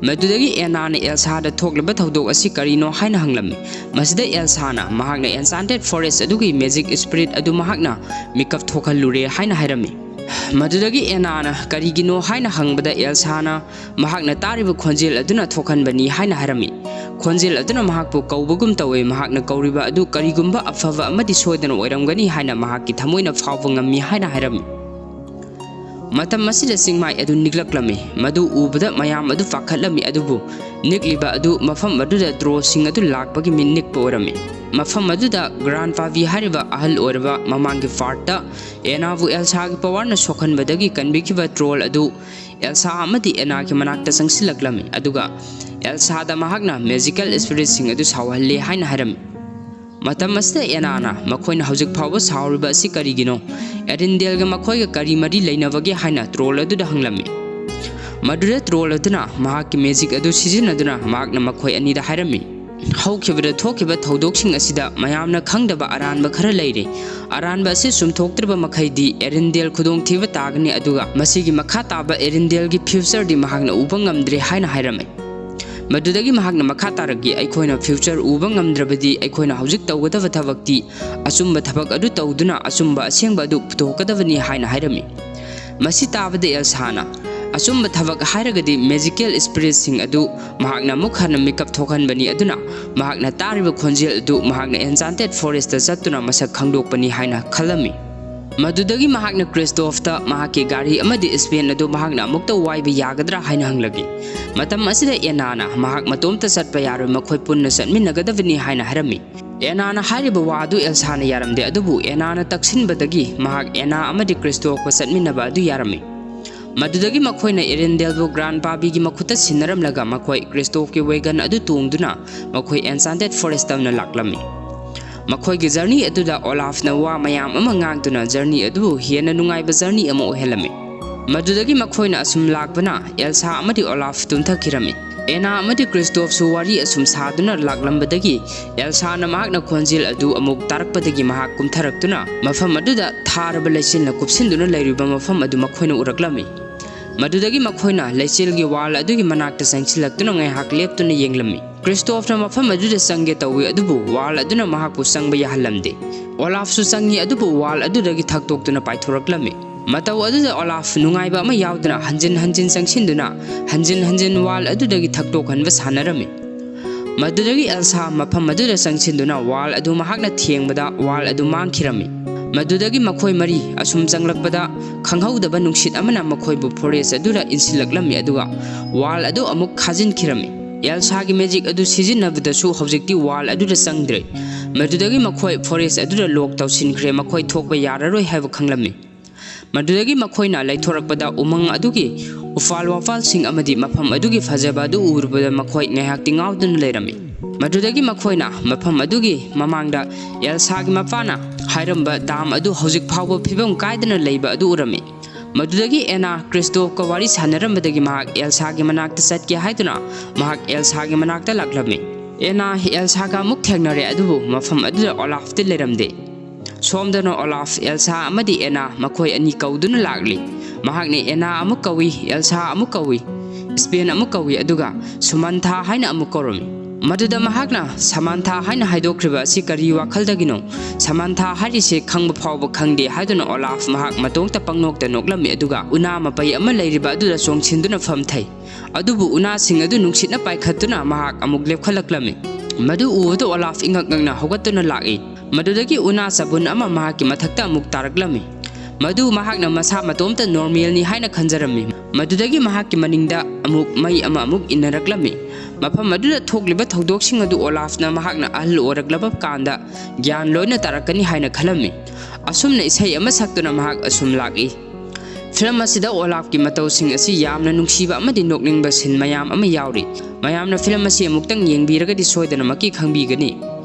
ꯃꯗꯨꯗꯒꯤ ꯑꯦꯅꯥꯅ ꯑꯦꯜꯁꯥꯗ ꯊꯣꯛꯂꯤꯕ ꯊꯧꯗꯣꯛ ꯑꯁꯤ ꯀꯔꯤꯅꯣ ꯍꯥꯏꯅ ꯍꯪꯂꯝꯃꯤ꯫ ꯃꯁꯤꯗ ꯑꯦꯜꯁꯥꯅ ꯃꯍꯥꯛꯅ ꯑꯦꯟꯆꯥꯟꯇꯦꯗ ꯐꯣꯔꯦꯁ ꯑꯗꯨꯒꯤ ꯃꯦꯖꯤꯛ ꯁ꯭ꯄꯤꯔꯤꯠ ꯑꯗꯨ ꯃꯍꯥꯛꯅ ꯃꯤꯀꯞ ꯊꯣꯛꯍꯜꯂꯨꯔꯦ ꯍꯥꯏꯅ ꯍꯥꯏꯔꯝꯃꯤ꯫ ꯃꯗꯨꯗꯒꯤ ꯑꯦꯅꯥꯅ ꯀꯔꯤꯒꯤꯅꯣ ꯍꯥꯏꯅ ꯍꯪꯕꯗ ꯑꯦꯜꯁꯥꯅ ꯃꯍꯥꯛꯅ ꯇꯥꯔꯤꯕ ꯈꯣꯟꯖꯦꯜ ꯑꯗꯨꯅ ꯊꯣꯛꯍꯟꯕꯅꯤ ꯍꯥꯏꯅ ꯍꯥꯏꯔꯝꯃꯤ꯫ ꯈꯣꯟꯖꯦꯜ ꯑꯗꯨꯅ ꯃꯍꯥꯛꯄꯨ ꯀꯧꯕꯒꯨꯝ ꯇꯧꯏ꯫ ꯃꯍꯥꯛꯅ ꯀꯧꯔꯤꯕ ꯑꯗꯨ ꯀꯔꯤꯒꯨꯝꯕ ꯑꯐꯕ ꯑꯃꯗꯤ ꯁꯣꯏꯗꯅ ꯑꯣꯏꯔꯝꯒꯅꯤ ꯍꯥꯏꯅ ꯃꯍꯥꯛꯀꯤ ꯊꯃꯣꯏꯅ ꯐꯥꯎꯕ ꯉꯝꯃꯤ ꯍꯥꯏꯅ ꯍꯥꯏꯔꯝꯃꯤ꯫ ꯃꯇꯝ ꯑꯁꯤꯗ ꯆꯤꯡꯃꯥꯏ ꯑꯗꯨ ꯅꯤꯛꯂꯛꯂꯝꯃꯤ꯫ ꯃꯗꯨ ꯎꯕꯗ ꯃꯌꯥꯝ ꯑꯗꯨ ꯄꯥꯈꯠꯂꯝꯃꯤ, ꯑꯗꯨꯕꯨ ꯅꯤꯛꯂꯤꯕ ꯑꯗꯨ ꯃꯐꯝ ꯑꯗꯨꯗ ꯇ꯭ꯔꯣꯜꯁꯤꯡ ꯑꯗꯨ ꯂꯥꯛꯄꯒꯤ ꯃꯤ ꯅꯤꯛꯄ ꯑꯣꯏꯔꯝꯃꯤ꯫ ꯃꯐꯝ ꯑꯗꯨꯗ ꯒ꯭ꯔꯥꯟ ꯄꯥꯚꯤ ꯍꯥꯏꯔꯤꯕ ꯑꯍꯜ ꯑꯣꯏꯔꯕ ꯃꯃꯥꯡꯒꯤ ꯄꯥꯔꯠꯇ ꯑꯦꯅꯥꯕꯨ ꯑꯦꯜꯁꯥꯒꯤ ꯄꯋꯥꯔꯅ ꯁꯣꯛꯍꯟꯕꯗꯒꯤ ꯀꯟꯕꯤꯈꯤꯕ ꯇ꯭ꯔꯣꯜ ꯑꯗꯨ ꯑꯦꯜꯁꯥ ꯑꯃꯗꯤ ꯑꯦꯅꯥꯒꯤ ꯃꯅꯥꯛꯇ ꯆꯪꯁꯤꯜꯂꯛꯂꯝꯃꯤ, ꯑꯗꯨꯒ ꯑꯦꯜꯁꯥꯗ ꯃꯍꯥꯛꯅ ꯃꯦꯖꯤꯀꯦꯜ ꯁ꯭ꯄꯤꯔꯤꯠꯁꯤꯡ ꯑꯗꯨ ꯁꯥꯎꯍꯜꯂꯤ ꯍꯥꯏꯅ ꯍꯥꯏꯔꯝꯃꯤ꯫ ꯃꯇꯝ ꯑꯁꯤꯗ ꯑꯦꯅꯥꯅ ꯃꯈꯣꯏꯅ ꯍꯧꯖꯤꯛ ꯐꯥꯎꯕ ꯁꯥꯎꯔꯤꯕ ꯑꯁꯤ ꯀꯔꯤꯒꯤꯅꯣ? ꯑꯦꯔꯤꯟꯗꯦꯜꯒ ꯃꯈꯣꯏꯒ ꯀꯔꯤ ꯃꯔꯤ ꯂꯩꯅꯕꯒꯦ ꯍꯥꯏꯅ ꯇ꯭ꯔꯣꯜ ꯑꯗꯨꯗ ꯍꯪꯂꯝꯃꯤ꯫ ꯃꯗꯨꯗ ꯇ꯭ꯔꯣꯜ ꯑꯗꯨꯅ ꯃꯍꯥꯛꯀꯤ ꯃꯦꯖꯤꯛ ꯑꯗꯨ ꯁꯤꯖꯤꯟꯅꯗꯨꯅ ꯃꯍꯥꯛꯅ ꯃꯈꯣꯏ ꯑꯅꯤꯗ ꯍꯥꯏꯔꯝꯃꯤ, ꯍꯧꯈꯤꯕꯗ ꯊꯣꯛꯈꯤꯕ ꯊꯧꯗꯣꯛꯁꯤꯡ ꯑꯁꯤꯗ ꯃꯌꯥꯝꯅ ꯈꯪꯗꯕ ꯑꯔꯥꯟꯕ ꯈꯔ ꯂꯩꯔꯦ꯫ ꯑꯔꯥꯟꯕ ꯑꯁꯤ ꯆꯨꯝꯊꯣꯛꯇ꯭ꯔꯕ ꯃꯈꯩꯗꯤ ꯑꯦꯔꯤꯟꯗꯦꯜ ꯈꯨꯗꯣꯡꯊꯤꯕ ꯇꯥꯒꯅꯤ, ꯑꯗꯨꯒ ꯃꯁꯤꯒꯤ ꯃꯈꯥ ꯇꯥꯕ ꯑꯦꯔꯤꯟꯗꯦꯜꯒꯤ ꯐ꯭ꯌꯨꯆꯔꯗꯤ ꯃꯍꯥꯛꯅ ꯎꯕ ꯉꯝꯗ꯭ꯔꯦ ꯍꯥꯏꯅ ꯍꯥꯏꯔꯝꯃꯤ꯫ ꯃꯗꯨꯗꯒꯤ ꯃꯍꯥꯛꯅ ꯃꯈꯥ ꯇꯥꯔꯛꯈꯤ, ꯑꯩꯈꯣꯏꯅ ꯐ꯭ꯌꯨꯆꯔ ꯎꯕ ꯉꯝꯗ꯭ꯔꯕꯗꯤ ꯑꯩꯈꯣꯏꯅ ꯍꯧꯖꯤꯛ ꯇꯧꯒꯗꯕ ꯊꯕꯛꯇꯤ ꯑꯆꯨꯝꯕ ꯊꯕꯛ ꯑꯗꯨ ꯇꯧꯗꯨꯅ ꯑꯆꯨꯝꯕ ꯑꯁꯦꯡꯕ ꯑꯗꯨ ꯄꯨꯊꯣꯛꯀꯗꯕꯅꯤ ꯍꯥꯏꯅ ꯍꯥꯏꯔꯝꯃꯤ꯫ ꯃꯁꯤ ꯇꯥꯕꯗ ꯑꯦꯜꯁꯥꯅ, ꯑꯆꯨꯝꯕ ꯊꯕꯛ ꯍꯥꯏꯔꯒꯗꯤ ꯃꯦꯖꯤꯀꯦꯜ ꯁ꯭ꯄꯤꯔꯤꯠꯁꯤꯡ ꯑꯗꯨ ꯃꯍꯥꯛꯅ ꯑꯃꯨꯛ ꯍꯟꯅ ꯃꯤꯀꯞ ꯊꯣꯛꯍꯟꯕꯅꯤ, ꯑꯗꯨꯅ ꯃꯍꯥꯛꯅ ꯇꯥꯔꯤꯕ ꯈꯣꯟꯖꯦꯜ ꯑꯗꯨ ꯃꯍꯥꯛꯅ ꯑꯦꯟꯆꯥꯟꯇꯦꯗ ꯐꯣꯔꯦꯁꯇ ꯆꯠꯇꯨꯅ ꯃꯁꯛ ꯈꯪꯗꯣꯛꯄꯅꯤ ꯍꯥꯏꯅ ꯈꯜꯂꯝꯃꯤ꯫ ꯃꯗꯨꯗꯒꯤ ꯃꯍꯥꯛꯅ ꯀ꯭ꯔꯤꯁꯇꯣꯐꯇ ꯃꯍꯥꯛꯀꯤ ꯒꯥꯔꯤ ꯑꯃꯗꯤ ꯁ꯭ꯄꯦꯟ ꯑꯗꯨ ꯃꯍꯥꯛꯅ ꯑꯃꯨꯛꯇ ꯋꯥꯏꯕ ꯌꯥꯒꯗ꯭ꯔꯥ ꯍꯥꯏꯅ ꯍꯪꯂꯛꯏ꯫ ꯃꯇꯝ ꯑꯁꯤꯗ ꯑꯦꯅꯥꯅ ꯃꯍꯥꯛ ꯃꯇꯣꯝꯇ ꯆꯠꯄ ꯌꯥꯔꯣꯏ, ꯃꯈꯣꯏ ꯄꯨꯟꯅ ꯆꯠꯃꯤꯟꯅꯒꯗꯕꯅꯤ ꯍꯥꯏꯅ ꯍꯥꯏꯔꯝꯃꯤ꯫ ꯑꯦꯅꯥꯅ ꯍꯥꯏꯔꯤꯕ ꯋꯥ ꯑꯗꯨ ꯑꯦꯜꯁꯥꯅ ꯌꯥꯔꯝꯗꯦ, ꯑꯗꯨꯕꯨ ꯑꯦꯅꯥꯅ ꯇꯛꯁꯤꯟꯕꯗꯒꯤ ꯃꯍꯥꯛ ꯑꯦꯅꯥ ꯑꯃꯗꯤ ꯀ꯭ꯔꯤꯁꯇꯣꯐꯀ ꯆꯠꯃꯤꯟꯅꯕ ꯑꯗꯨ ꯌꯥꯔꯝꯃꯤ꯫ ꯃꯗꯨꯗꯒꯤ ꯃꯈꯣꯏꯅ ꯑꯦꯔꯦꯟꯗꯦꯜꯕꯨ ꯒ꯭ꯔꯥꯟ ꯄꯥꯕꯤꯒꯤ ꯃꯈꯨꯠꯇ ꯁꯤꯟꯅꯔꯝꯂꯒ ꯃꯈꯣꯏ ꯀ꯭ꯔꯤꯁꯇꯣꯐꯀꯤ ꯋꯦꯒꯟ ꯑꯗꯨ ꯇꯣꯡꯗꯨꯅ ꯃꯈꯣꯏ ꯑꯦꯟꯆꯥꯟꯇꯦꯗ ꯐꯣꯔꯦꯁ ꯇꯝꯅ ꯂꯥꯛꯂꯝꯃꯤ꯫ ꯃꯈꯣꯏꯒꯤ ꯖꯔꯅꯤ ꯑꯗꯨꯗ ꯑꯣꯂꯥꯐꯅ ꯋꯥ ꯃꯌꯥꯝ ꯑꯃ ꯉꯥꯡꯗꯨꯅ ꯖꯔꯅꯤ ꯑꯗꯨꯕꯨ ꯍꯦꯟꯅ ꯅꯨꯡꯉꯥꯏꯕ ꯖꯔꯅꯤ ꯑꯃ ꯑꯣꯏꯍꯜꯂꯝꯃꯤ꯫ ꯃꯗꯨꯗꯒꯤ ꯃꯈꯣꯏꯅ ꯑꯁꯨꯝ ꯂꯥꯛꯄꯅ ꯑꯦꯜꯁꯥ ꯑꯃꯗꯤ ꯑꯣꯂꯥꯐ ꯇꯨꯝꯊꯈꯤꯔꯝꯃꯤ꯫ ꯑꯦꯅꯥ ꯑꯃꯗꯤ ꯀ꯭ꯔꯤꯁꯇꯣꯐꯁꯨ ꯋꯥꯔꯤ ꯑꯁꯨꯝ ꯁꯥꯗꯨꯅ ꯂꯥꯛꯂꯝꯕꯗꯒꯤ ꯑꯦꯜꯁꯥꯅ ꯃꯍꯥꯛꯅ ꯈꯣꯟꯖꯦꯜ ꯑꯗꯨ ꯑꯃꯨꯛ ꯇꯥꯔꯛꯄꯗꯒꯤ ꯃꯍꯥꯛ ꯀꯨꯝꯊꯔꯛꯇꯨꯅ ꯃꯐꯝ ꯑꯗꯨꯗ ꯊꯥꯔꯕ ꯂꯩꯆꯤꯜꯅ ꯀꯨꯞꯁꯤꯟꯗꯨꯅ ꯂꯩꯔꯤꯕ ꯃꯐꯝ ꯑꯗꯨ ꯃꯈꯣꯏꯅ ꯎꯔꯛꯂꯝꯃꯤ꯫ ꯃꯗꯨꯗꯒꯤ ꯃꯈꯣꯏꯅ ꯂꯩꯆꯤꯜꯒꯤ ꯋꯥꯜ ꯑꯗꯨꯒꯤ ꯃꯅꯥꯛꯇ ꯆꯪꯁꯤꯜꯂꯛꯇꯨꯅ ꯉꯥꯏꯍꯥꯛ ꯂꯦꯞꯇꯨꯅ ꯌꯦꯡꯂꯝꯃꯤ꯫ ꯀ꯭ꯔꯤꯁꯇꯣꯐꯅ ꯃꯐꯝ ꯑꯗꯨꯗ ꯆꯪꯒꯦ ꯇꯧꯏ, ꯑꯗꯨꯕꯨ ꯋꯥꯜ ꯑꯗꯨꯅ ꯃꯍꯥꯛꯄꯨ ꯆꯪꯕ ꯌꯥꯍꯜꯂꯝꯗꯦ꯫ ꯑꯣꯂꯥꯐꯁꯨ ꯆꯪꯉꯤ, ꯑꯗꯨꯕꯨ ꯋꯥꯜ ꯑꯗꯨꯗꯒꯤ ꯊꯛꯇꯣꯛꯇꯨꯅ ꯄꯥꯏꯊꯣꯔꯛꯂꯝꯃꯤ꯫ ꯃꯇꯧ ꯑꯗꯨꯗ ꯑꯣꯂꯥꯐ ꯅꯨꯡꯉꯥꯏꯕ ꯑꯃ ꯌꯥꯎꯗꯅ ꯍꯟꯖꯤꯟ ꯍꯟꯖꯤꯟ ꯆꯪꯁꯤꯟꯗꯨꯅ ꯍꯟꯖꯤꯟ ꯍꯟꯖꯤꯟ ꯋꯥꯜ ꯑꯗꯨꯗꯒꯤ ꯊꯛꯇꯣꯛꯍꯟꯕ ꯁꯥꯟꯅꯔꯝꯃꯤ꯫ ꯃꯗꯨꯗꯒꯤ ꯑꯦꯜꯁꯥ ꯃꯐꯝ ꯑꯗꯨꯗ ꯆꯪꯁꯤꯟꯗꯨꯅ ꯋꯥꯜ ꯑꯗꯨ ꯃꯍꯥꯛꯅ ꯊꯦꯡꯕꯗ ꯋꯥꯜ ꯑꯗꯨ ꯃꯥꯡꯈꯤꯔꯝꯃꯤ꯫ ꯃꯗꯨꯗꯒꯤ ꯃꯈꯣꯏ ꯃꯔꯤ ꯑꯁꯨꯝ ꯆꯪꯂꯛꯄꯗ ꯈꯪꯍꯧꯗꯕ ꯅꯨꯡꯁꯤꯠ ꯑꯃꯅ ꯃꯈꯣꯏꯕꯨ ꯐꯣꯔꯦꯁ ꯑꯗꯨꯗ ꯏꯟꯁꯤꯜꯂꯛꯂꯝꯃꯤ, ꯑꯗꯨꯒ ꯋꯥꯜ ꯑꯗꯨ ꯑꯃꯨꯛ ꯈꯥꯖꯤꯟꯈꯤꯔꯝꯃꯤ꯫ ꯑꯦꯜꯁꯥꯒꯤ ꯃꯦꯖꯤꯛ ꯑꯗꯨ ꯁꯤꯖꯤꯟꯅꯕꯗꯁꯨ ꯍꯧꯖꯤꯛꯇꯤ ꯋꯥꯜ ꯑꯗꯨꯗ ꯆꯪꯗ꯭ꯔꯦ꯫ ꯃꯗꯨꯗꯒꯤ ꯃꯈꯣꯏ ꯐꯣꯔꯦꯁ ꯑꯗꯨꯗ ꯂꯣꯛ ꯇꯧꯁꯤꯟꯈ꯭ꯔꯦ, ꯃꯈꯣꯏ ꯊꯣꯛꯄ ꯌꯥꯔꯔꯣꯏ ꯍꯥꯏꯕ ꯈꯪꯂꯝꯃꯤ꯫ ꯃꯗꯨꯗꯒꯤ ꯃꯈꯣꯏꯅ ꯂꯩꯊꯣꯔꯛꯄꯗ ꯎꯃꯪ ꯑꯗꯨꯒꯤ ꯎꯐꯥꯜ ꯋꯥꯐꯥꯜꯁꯤꯡ ꯑꯃꯗꯤ ꯃꯐꯝ ꯑꯗꯨꯒꯤ ꯐꯖꯕ ꯑꯗꯨ ꯎꯔꯨꯕꯗ ꯃꯈꯣꯏ ꯉꯥꯏꯍꯥꯛꯇꯤ ꯉꯥꯎꯗꯨꯅ ꯂꯩꯔꯝꯃꯤ꯫ ꯃꯗꯨꯗꯒꯤ ꯃꯈꯣꯏꯅ ꯃꯐꯝ ꯑꯗꯨꯒꯤ ꯃꯃꯥꯡꯗ ꯑꯦꯜꯁꯥꯒꯤ ꯃꯄꯥꯅ ꯍꯥꯏꯔꯝꯕ ꯗꯥꯝ ꯑꯗꯨ ꯍꯧꯖꯤꯛ ꯐꯥꯎꯕ ꯐꯤꯕꯝ ꯀꯥꯏꯗꯅ ꯂꯩꯕ ꯑꯗꯨ ꯎꯔꯝꯃꯤ꯫ ꯃꯗꯨꯗꯒꯤ ꯑꯦꯅꯥ ꯀ꯭ꯔꯤꯁꯇꯣꯐꯀ ꯋꯥꯔꯤ ꯁꯥꯟꯅꯔꯝꯕꯗꯒꯤ ꯃꯍꯥꯛ ꯑꯦꯜꯁꯥꯒꯤ ꯃꯅꯥꯛꯇ ꯆꯠꯀꯦ ꯍꯥꯏꯗꯨꯅ ꯃꯍꯥꯛ ꯑꯦꯜꯁꯥꯒꯤ ꯃꯅꯥꯛꯇ ꯂꯥꯛꯂꯝꯃꯤ꯫ ꯑꯦꯅꯥ ꯑꯦꯜꯁꯥꯒ ꯑꯃꯨꯛ ꯊꯦꯡꯅꯔꯦ, ꯑꯗꯨꯕꯨ ꯃꯐꯝ ꯑꯗꯨꯗ ꯑꯣꯂꯥꯐꯇꯤ ꯂꯩꯔꯝꯗꯦ꯫ ꯁꯣꯝꯗꯅ ꯑꯣꯂꯥꯐ, ꯑꯦꯜꯁꯥ ꯑꯃꯗꯤ ꯑꯦꯅꯥ ꯃꯈꯣꯏ ꯑꯅꯤ ꯀꯧꯗꯨꯅ ꯂꯥꯛꯂꯤ꯫ ꯃꯍꯥꯛꯅ ꯑꯦꯅꯥ ꯑꯃꯨꯛ ꯀꯧꯏ, ꯑꯦꯜꯁꯥ ꯑꯃꯨꯛ ꯀꯧꯏ, ꯁ꯭ꯄꯦꯟ ꯑꯃꯨꯛ ꯀꯧꯏ, ꯑꯗꯨꯒ ꯁꯨꯃꯟꯊꯥ ꯍꯥꯏꯅ ꯑꯃꯨꯛ ꯀꯧꯔꯝꯃꯤ꯫ ꯃꯗꯨꯗ ꯃꯍꯥꯛꯅ ꯁꯃꯥꯟꯊꯥ ꯍꯥꯏꯅ ꯍꯥꯏꯗꯣꯛꯈ꯭ꯔꯤꯕ ꯑꯁꯤ ꯀꯔꯤ ꯋꯥꯈꯜꯗꯒꯤꯅꯣ? ꯁꯃꯥꯟꯊꯥ ꯍꯥꯏꯔꯤꯁꯦ ꯈꯪꯕ ꯐꯥꯎꯕ ꯈꯪꯗꯦ ꯍꯥꯏꯗꯨꯅ ꯑꯣꯂꯥꯐ ꯃꯍꯥꯛ ꯃꯇꯣꯝꯇ ꯄꯪꯅꯣꯛꯇ ꯅꯣꯛꯂꯝꯃꯤ, ꯑꯗꯨꯒ ꯎꯅꯥ ꯃꯄꯩ ꯑꯃ ꯂꯩꯔꯤꯕ ꯑꯗꯨꯗ ꯆꯣꯡꯁꯤꯟꯗꯨꯅ ꯐꯝꯊꯩ꯫ ꯑꯗꯨꯕꯨ ꯎꯅꯥꯁꯤꯡ ꯑꯗꯨ ꯅꯨꯡꯁꯤꯠꯅ ꯄꯥꯏꯈꯠꯇꯨꯅ ꯃꯍꯥꯛ ꯑꯃꯨꯛ ꯂꯦꯞꯈꯠꯂꯛꯂꯝꯃꯤ꯫ ꯃꯗꯨ ꯎꯕꯗ ꯑꯣꯂꯥꯐ ꯏꯉꯛ ꯉꯛꯅ ꯍꯧꯒꯠꯇꯨꯅ ꯂꯥꯛꯏ꯫ ꯃꯗꯨꯗꯒꯤ ꯎꯅꯥ ꯆꯕꯨꯟ ꯑꯃ ꯃꯍꯥꯛꯀꯤ ꯃꯊꯛꯇ ꯑꯃꯨꯛ ꯇꯥꯔꯛꯂꯝꯃꯤ꯫ ꯃꯗꯨ ꯃꯍꯥꯛꯅ ꯃꯁꯥ ꯃꯇꯣꯝꯇ ꯅꯣꯔꯃꯦꯜꯅꯤ ꯍꯥꯏꯅ ꯈꯟꯖꯔꯝꯃꯤ꯫ ꯃꯗꯨꯗꯒꯤ ꯃꯍꯥꯛꯀꯤ ꯃꯅꯤꯡꯗ ꯑꯃꯨꯛ ꯃꯩ ꯑꯃ ꯑꯃꯨꯛ ꯏꯟꯅꯔꯛꯂꯝꯃꯤ꯫ ꯃꯐꯝ ꯑꯗꯨꯗ ꯊꯣꯛꯂꯤꯕ ꯊꯧꯗꯣꯛꯁꯤꯡ ꯑꯗꯨ ꯑꯣꯂꯥꯐꯅ ꯃꯍꯥꯛꯅ ꯑꯍꯜ ꯑꯣꯏꯔꯛꯂꯕ ꯀꯥꯟꯗ ꯒ꯭ꯌꯥꯟ ꯂꯣꯏꯅ ꯇꯥꯔꯛꯀꯅꯤ ꯍꯥꯏꯅ ꯈꯜꯂꯝꯃꯤ꯫ ꯑꯁꯨꯝꯅ ꯏꯁꯩ ꯑꯃ ꯁꯛꯇꯨꯅ ꯃꯍꯥꯛ ꯑꯁꯨꯝ ꯂꯥꯛꯏ꯫ ꯐꯤꯂꯝ ꯑꯁꯤꯗ ꯑꯣꯂꯥꯐꯀꯤ ꯃꯇꯧꯁꯤꯡ ꯑꯁꯤ ꯌꯥꯝꯅ ꯅꯨꯡꯁꯤꯕ ꯑꯃꯗꯤ ꯅꯣꯛꯅꯤꯡꯕ ꯁꯤꯟ ꯃꯌꯥꯝ ꯑꯃ ꯌꯥꯎꯔꯤ꯫ ꯃꯌꯥꯝꯅ ꯐꯤꯂꯝ ꯑꯁꯤ ꯑꯃꯨꯛꯇꯪ ꯌꯦꯡꯕꯤꯔꯒꯗꯤ ꯁꯣꯏꯗꯅꯃꯛꯀꯤ ꯈꯪꯕꯤꯒꯅꯤ꯫